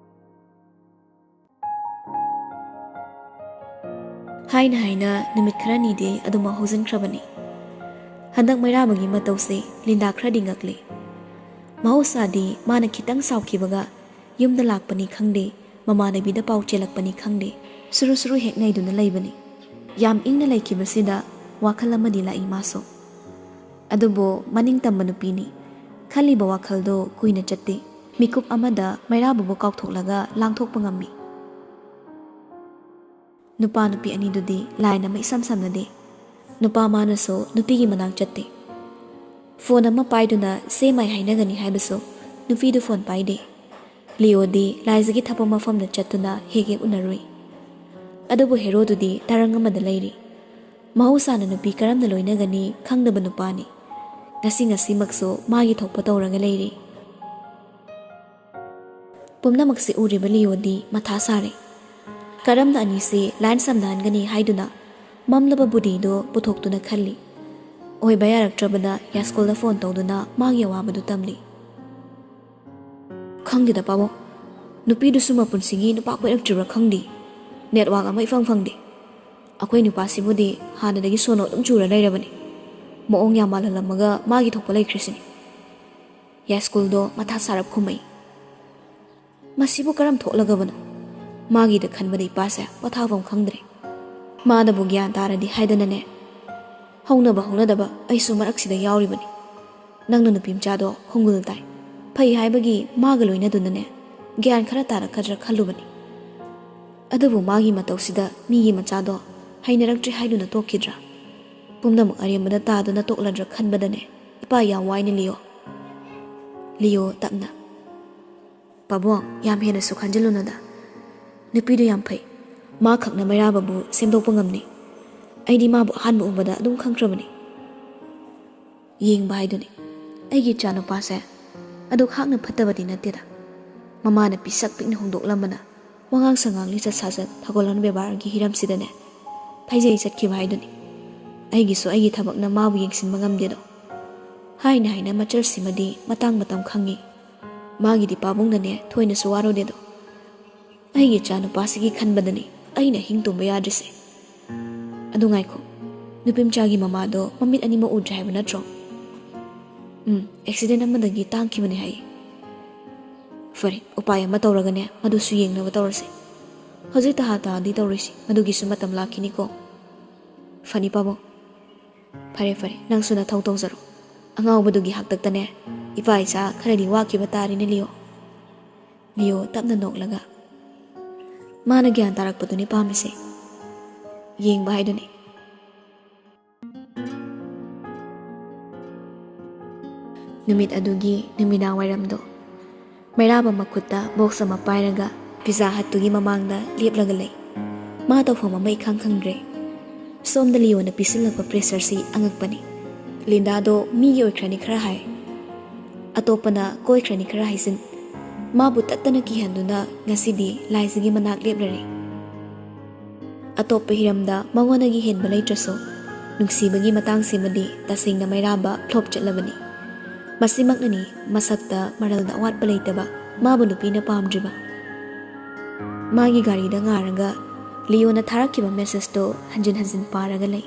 ꯍꯥꯏꯅ ꯍꯥꯏꯅ ꯅꯨꯃꯤꯠ ꯈꯔꯅꯤꯗꯤ ꯑꯗꯨꯃꯛ ꯍꯧꯖꯤꯟꯈ꯭ꯔꯕꯅꯤ꯫ ꯍꯟꯗꯛ ꯃꯩꯔꯥꯕꯒꯤ ꯃꯇꯧꯁꯦ ꯂꯤꯟꯗꯥ ꯈꯔꯗꯤ ꯉꯛꯂꯤ꯫ ꯃꯍꯧꯁꯥꯗꯤ ꯃꯥꯅ ꯈꯤꯇꯪ ꯁꯥꯎꯈꯤꯕꯒ ꯌꯨꯝꯗ ꯂꯥꯛꯄꯅꯤ ꯈꯪꯗꯦ, ꯃꯃꯥꯟꯅꯕꯤꯗ ꯄꯥꯎ ꯆꯦꯜꯂꯛꯄꯅꯤ ꯈꯪꯗꯦ, ꯁꯨꯔꯨ ꯁꯨꯔꯨ ꯍꯦꯛ ꯅꯩꯗꯨꯅ ꯂꯩꯕꯅꯤ꯫ ꯌꯥꯝ ꯏꯪꯅ ꯂꯩꯈꯤꯕꯁꯤꯗ ꯋꯥꯈꯜ ꯑꯃꯗꯤ ꯂꯥꯛꯏ ꯃꯥꯁꯨ꯫ ꯑꯗꯨꯕꯨ ꯃꯅꯤꯡ ꯇꯝꯕ ꯅꯨꯄꯤꯅꯤ꯫ ꯈꯜꯂꯤꯕ ꯋꯥꯈꯜꯗꯣ ꯀꯨꯏꯅ ꯆꯠꯇꯦ꯫ ꯃꯤꯀꯨꯞ ꯑꯃꯗ ꯃꯩꯔꯥꯕꯕꯨ ꯀꯥꯎꯊꯣꯛꯂꯒ ꯂꯥꯡꯊꯣꯛꯄ ꯉꯝꯃꯤ꯫ ꯅꯨꯄꯥ ꯅꯨꯄꯤ ꯑꯅꯤꯗꯨꯗꯤ ꯂꯥꯏꯟ ꯑꯃ ꯏꯁꯝ ꯁꯝꯅꯗꯦ꯫ ꯅꯨꯄꯥ ꯃꯥꯅꯁꯨ ꯅꯨꯄꯤꯒꯤ ꯃꯅꯥꯛ ꯆꯠꯇꯦ꯫ ꯐꯣꯟ ꯑꯃ ꯄꯥꯏꯗꯨꯅ ꯁꯦ ꯃꯥꯏ ꯍꯥꯏꯅꯒꯅꯤ ꯍꯥꯏꯕꯁꯨ ꯅꯨꯄꯤꯗꯨ ꯐꯣꯟ ꯄꯥꯏꯗꯦ꯫ ꯂꯤꯑꯣꯗꯤ ꯂꯥꯏꯖꯒꯤ ꯊꯕꯛ ꯃꯐꯝꯗ ꯆꯠꯇꯨꯅ ꯍꯦꯛ ꯍꯦꯛ ꯎꯅꯔꯨꯏ꯫ ꯑꯗꯨꯕꯨ ꯍꯦꯔꯣꯗꯨꯗꯤ ꯇꯔꯪ ꯑꯃꯗ ꯂꯩꯔꯤ꯫ ꯃꯍꯧꯁꯥꯅ ꯅꯨꯄꯤ ꯀꯔꯝꯅ ꯂꯣꯏꯅꯒꯅꯤ ꯈꯪꯗꯕ ꯅꯨꯄꯥꯅꯤ꯫ ꯉꯁꯤ ꯉꯁꯤꯃꯛꯁꯨ ꯃꯥꯒꯤ ꯊꯣꯛꯄ ꯇꯧꯔꯒ ꯂꯩꯔꯤ꯫ ꯄꯨꯝꯅꯃꯛꯁꯤ ꯎꯔꯤꯕ ꯂꯤꯑꯣꯗꯤ ꯃꯊꯥ ꯁꯥꯔꯦ꯫ ꯀꯔꯝꯅ ꯑꯅꯤꯁꯤ ꯂꯥꯏꯟ ꯁꯝꯅꯍꯟꯒꯅꯤ ꯍꯥꯏꯗꯨꯅ ꯃꯝꯂꯕ ꯕꯨꯙꯤꯗꯣ ꯄꯨꯊꯣꯛꯇꯨꯅ ꯈꯜꯂꯤ꯫ ꯑꯣꯏꯕ ꯌꯥꯔꯛꯇ꯭ꯔꯕꯗ ꯌꯥꯏꯁ꯭ꯀꯨꯜꯗ ꯐꯣꯟ ꯇꯧꯗꯨꯅ ꯃꯥꯒꯤ ꯑꯋꯥꯕꯗꯨ ꯇꯝꯂꯤ꯫ "ꯈꯪꯗꯦꯗ ꯄꯥꯕꯨꯡ, ꯅꯨꯄꯤꯗꯨꯁꯨ ꯃꯄꯨꯟꯁꯤꯒꯤ ꯅꯨꯄꯥ ꯀꯣꯏꯔꯛꯇ꯭ꯔꯤꯕ꯭ꯔꯥ ꯈꯪꯗꯦ꯫ ꯅꯦꯠꯋꯥꯛ ꯑꯃ ꯏꯐꯪ ꯐꯪꯗꯦ꯫ ꯑꯩꯈꯣꯏ ꯅꯨꯄꯥꯁꯤꯕꯨꯗꯤ ꯍꯥꯟꯅꯗꯒꯤ ꯁꯣꯅꯣ ꯑꯗꯨꯝ ꯆꯨꯔ ꯂꯩꯔꯕꯅꯤ꯫ ꯃꯑꯣꯡ ꯌꯥꯝ ꯃꯥꯜꯍꯜꯂꯝꯃꯒ ꯃꯥꯒꯤ ꯊꯣꯛꯄ ꯂꯩꯈ꯭ꯔꯤꯁꯤꯅꯤ"꯫ ꯌꯥꯏꯁ꯭ꯀꯨꯜꯗꯣ ꯃꯊꯥ ꯁꯥꯔꯞ ꯈꯨꯝꯃꯛꯏ꯫ "ꯃꯁꯤꯕꯨ ꯀꯔꯝ ꯊꯣꯛꯂꯒꯕꯅꯣ? ꯃꯥꯒꯤꯗ ꯈꯟꯕꯗ ꯏꯄꯥꯁꯦ ꯄꯣꯊꯥꯐꯝ ꯈꯪꯗ꯭ꯔꯦ꯫ ꯃꯥꯅꯕꯨ ꯒ꯭ꯌꯥꯟ ꯇꯥꯔꯗꯤ ꯍꯥꯏꯗꯅꯅꯦ꯫ ꯍꯧꯅꯕ ꯍꯧꯅꯗꯕ ꯑꯩꯁꯨ ꯃꯔꯛꯁꯤꯗ ꯌꯥꯎꯔꯤꯕꯅꯤ꯫ ꯅꯪꯅ ꯅꯨꯄꯤ ꯃꯆꯥꯗꯣ ꯈꯣꯡꯒꯨꯜ ꯇꯥꯏ, ꯐꯩ ꯍꯥꯏꯕꯒꯤ ꯃꯥꯒ ꯂꯣꯏꯅꯗꯨꯅꯅꯦ ꯒ꯭ꯌꯥꯟ ꯈꯔ ꯇꯥꯔꯛꯀꯗ꯭ꯔꯥ ꯈꯜꯂꯨꯕꯅꯤ꯫ ꯑꯗꯨꯕꯨ ꯃꯥꯒꯤ ꯃꯇꯧꯁꯤꯗ ꯃꯤꯒꯤ ꯃꯆꯥꯗꯣ ꯍꯩꯅꯔꯛꯇ꯭ꯔꯦ ꯍꯥꯏꯗꯨꯅ ꯇꯣꯛꯈꯤꯗ꯭ꯔꯥ? ꯄꯨꯝꯅꯃꯛ ꯑꯔꯦꯝꯕꯗ ꯇꯥꯗꯨꯅ ꯇꯣꯛꯂꯗ꯭ꯔꯥ ꯈꯟꯕꯗꯅꯦ ꯏꯄꯥ ꯌꯥꯝ ꯋꯥꯏꯅꯦ ꯂꯤꯑꯣ"꯫ ꯂꯤꯑꯣ ꯇꯞꯅ, "ꯄꯥꯕꯨꯡ, ꯌꯥꯝ ꯍꯦꯟꯅꯁꯨ ꯈꯟꯖꯤꯜꯂꯨꯅꯨꯗ꯫ ꯅꯨꯄꯤꯗꯨ ꯌꯥꯝ ꯐꯩ꯫ ꯃꯥ ꯈꯛꯅ ꯃꯩꯔꯥꯕꯕꯨ ꯁꯦꯝꯗꯣꯛꯄ ꯉꯝꯅꯤ꯫ ꯑꯩꯗꯤ ꯃꯥꯕꯨ ꯑꯍꯥꯟꯕ ꯎꯕꯗ ꯑꯗꯨꯝ ꯈꯪꯈ꯭ꯔꯕꯅꯤ꯫ ꯌꯦꯡꯕ ꯍꯥꯏꯗꯨꯅꯤ꯫ ꯑꯩꯒꯤ ꯏꯆꯥꯅꯨꯄꯥꯁꯦ ꯑꯗꯨꯛ ꯍꯥꯛꯅ ꯐꯠꯇꯕꯗꯤ ꯅꯠꯇꯦꯗ꯫ ꯃꯃꯥꯅ ꯄꯤꯁꯛ ꯄꯤꯛꯅ ꯍꯣꯡꯗꯣꯛꯂꯝꯕꯅ ꯋꯥꯉꯥꯡ ꯁꯉꯥꯡ, ꯂꯤꯆꯠ ꯁꯥꯖꯠ, ꯊꯧꯒꯜꯂꯣꯟ ꯕꯦꯕꯥꯔꯒꯤ ꯍꯤꯔꯝꯁꯤꯗꯅꯦ ꯐꯩꯖꯩ ꯆꯠꯈꯤꯕ ꯍꯥꯏꯗꯨꯅꯤ꯫ ꯑꯩꯒꯤꯁꯨ ꯑꯩꯒꯤ ꯊꯕꯛꯅ ꯃꯥꯕꯨ ꯌꯦꯡꯁꯤꯟꯕ ꯉꯝꯗꯦꯗꯣ"꯫ ꯍꯥꯏꯅ ꯍꯥꯏꯅ ꯃꯆꯜꯁꯤꯃꯗꯤ ꯃꯇꯥꯡ ꯃꯇꯝ ꯈꯪꯉꯤ꯫ ꯃꯥꯒꯤꯗꯤ ꯄꯥꯕꯨꯡꯅꯅꯦ ꯊꯣꯏꯅꯁꯨ ꯋꯥꯔꯨꯗꯦꯗꯣ꯫ ꯑꯩꯒꯤ ꯏꯆꯥꯅꯨꯄꯥꯁꯤꯒꯤ ꯈꯟꯕꯗꯅꯤ ꯑꯩꯅ ꯍꯤꯡ ꯇꯨꯝꯕ ꯌꯥꯗ꯭ꯔꯤꯁꯦ꯫ ꯑꯗꯨ ꯉꯥꯏꯈꯣ, ꯅꯨꯄꯤ ꯃꯆꯥꯒꯤ ꯃꯃꯥꯗꯣ ꯃꯃꯤꯠ ꯑꯅꯤꯃꯛ ꯎꯗ꯭ꯔꯦ ꯍꯥꯏꯕ ꯅꯠꯇ꯭ꯔꯣ? ꯎꯝ, ꯑꯦꯛꯁꯤꯗꯦꯟ ꯑꯃꯗꯒꯤ ꯇꯥꯡꯈꯤꯕꯅꯦ ꯍꯥꯏꯌꯦ꯫ ꯐꯔꯦ, ꯎꯄꯥꯏ ꯑꯃ ꯇꯧꯔꯒꯅꯦ ꯃꯗꯨꯁꯨ ꯌꯦꯡꯅꯕ ꯇꯧꯔꯁꯦ꯫ ꯍꯧꯖꯤꯛ ꯇꯍꯥ ꯇꯍꯥꯗꯤ ꯇꯧꯔꯣꯏꯁꯤ, ꯃꯗꯨꯒꯤꯁꯨ ꯃꯇꯝ ꯂꯥꯛꯈꯤꯅꯤꯀꯣ꯫ ꯐꯅꯤ ꯄꯥꯕꯨꯡ, ꯐꯔꯦ ꯐꯔꯦ, ꯅꯪꯁꯨ ꯅꯊꯧ ꯇꯧꯖꯔꯣ꯫ ꯑꯉꯥꯎꯕꯗꯨꯒꯤ ꯍꯥꯛꯇꯛꯇꯅꯦ ꯏꯄꯥ ꯏꯆꯥ ꯈꯔꯗꯤ ꯋꯥꯈꯤꯕ ꯇꯥꯔꯦꯅꯦ ꯂꯤꯌꯣ꯫ ꯂꯤꯌꯣ ꯇꯞꯅ ꯅꯣꯛꯂꯒ, ꯃꯥꯅ ꯒ꯭ꯌꯥꯟ ꯇꯥꯔꯛꯄꯗꯨꯅꯤ ꯄꯥꯝꯃꯤꯁꯦ, ꯌꯦꯡꯕ ꯍꯥꯏꯗꯨꯅꯤ꯫ ꯅꯨꯃꯤꯠ ꯑꯗꯨꯒꯤ ꯅꯨꯃꯤꯗꯥꯡ ꯋꯥꯏꯔꯝꯗꯣ ꯃꯩꯔꯥꯕ ꯃꯈꯨꯠꯇ ꯕꯣꯛꯁ ꯑꯃ ꯄꯥꯏꯔꯒ ꯄꯤꯖꯥ ꯍꯠꯇꯨꯒꯤ ꯃꯃꯥꯡꯗ ꯂꯦꯞꯂꯒ ꯂꯩ꯫ ꯃꯥ ꯇꯧꯐꯝ ꯑꯃ ꯏꯈꯪ ꯈꯪꯗ꯭ꯔꯦ꯫ ꯁꯣꯝꯗ ꯂꯤꯌꯣꯅ ꯄꯤꯁꯤꯜꯂꯛꯄ ꯄ꯭ꯔꯦꯁꯔꯁꯤ ꯑꯉꯛꯄꯅꯤ꯫ ꯂꯤꯟꯗꯥꯗꯣ ꯃꯤꯒꯤ ꯑꯣꯏꯈ꯭ꯔꯅꯤ ꯈꯔ ꯍꯥꯏ, ꯑꯇꯣꯞꯄꯅ ꯀꯣꯏꯈ꯭ꯔꯅꯤ ꯈꯔ ꯍꯥꯏꯖꯤꯟ꯫ ꯃꯥꯕꯨ ꯇꯠꯇꯅ ꯀꯤꯍꯟꯗꯨꯅ ꯉꯁꯤꯗꯤ ꯂꯥꯏꯖꯒꯤ ꯃꯅꯥꯛ ꯂꯦꯞꯂꯔꯦ꯫ ꯑꯇꯣꯞꯄ ꯍꯤꯔꯝꯗ ꯃꯉꯣꯟꯗꯒꯤ ꯍꯦꯟꯕ ꯂꯩꯇ꯭ꯔꯁꯨ, ꯅꯨꯡꯁꯤꯕꯒꯤ ꯃꯇꯥꯡꯁꯤꯃꯗꯤ ꯇꯁꯦꯡꯅ ꯃꯩꯔꯥꯕ ꯐ꯭ꯂꯣꯞ ꯆꯠꯂꯕꯅꯤ꯫ ꯃꯁꯤꯃꯛꯅꯅꯤ ꯃꯁꯛꯇ ꯃꯔꯜꯗ ꯑꯋꯥꯠꯄ ꯂꯩꯇꯕ ꯃꯥꯕꯨ ꯅꯨꯄꯤꯅ ꯄꯥꯝꯗ꯭ꯔꯤꯕ꯫ ꯃꯥꯒꯤ ꯒꯥꯔꯤꯗ ꯉꯥꯔꯒ ꯂꯤꯌꯣꯅ ꯊꯥꯔꯛꯈꯤꯕ ꯃꯦꯁꯦꯖꯇꯣ ꯍꯟꯖꯤꯟ ꯍꯟꯖꯤꯟ ꯄꯥꯔꯒ ꯂꯩ꯫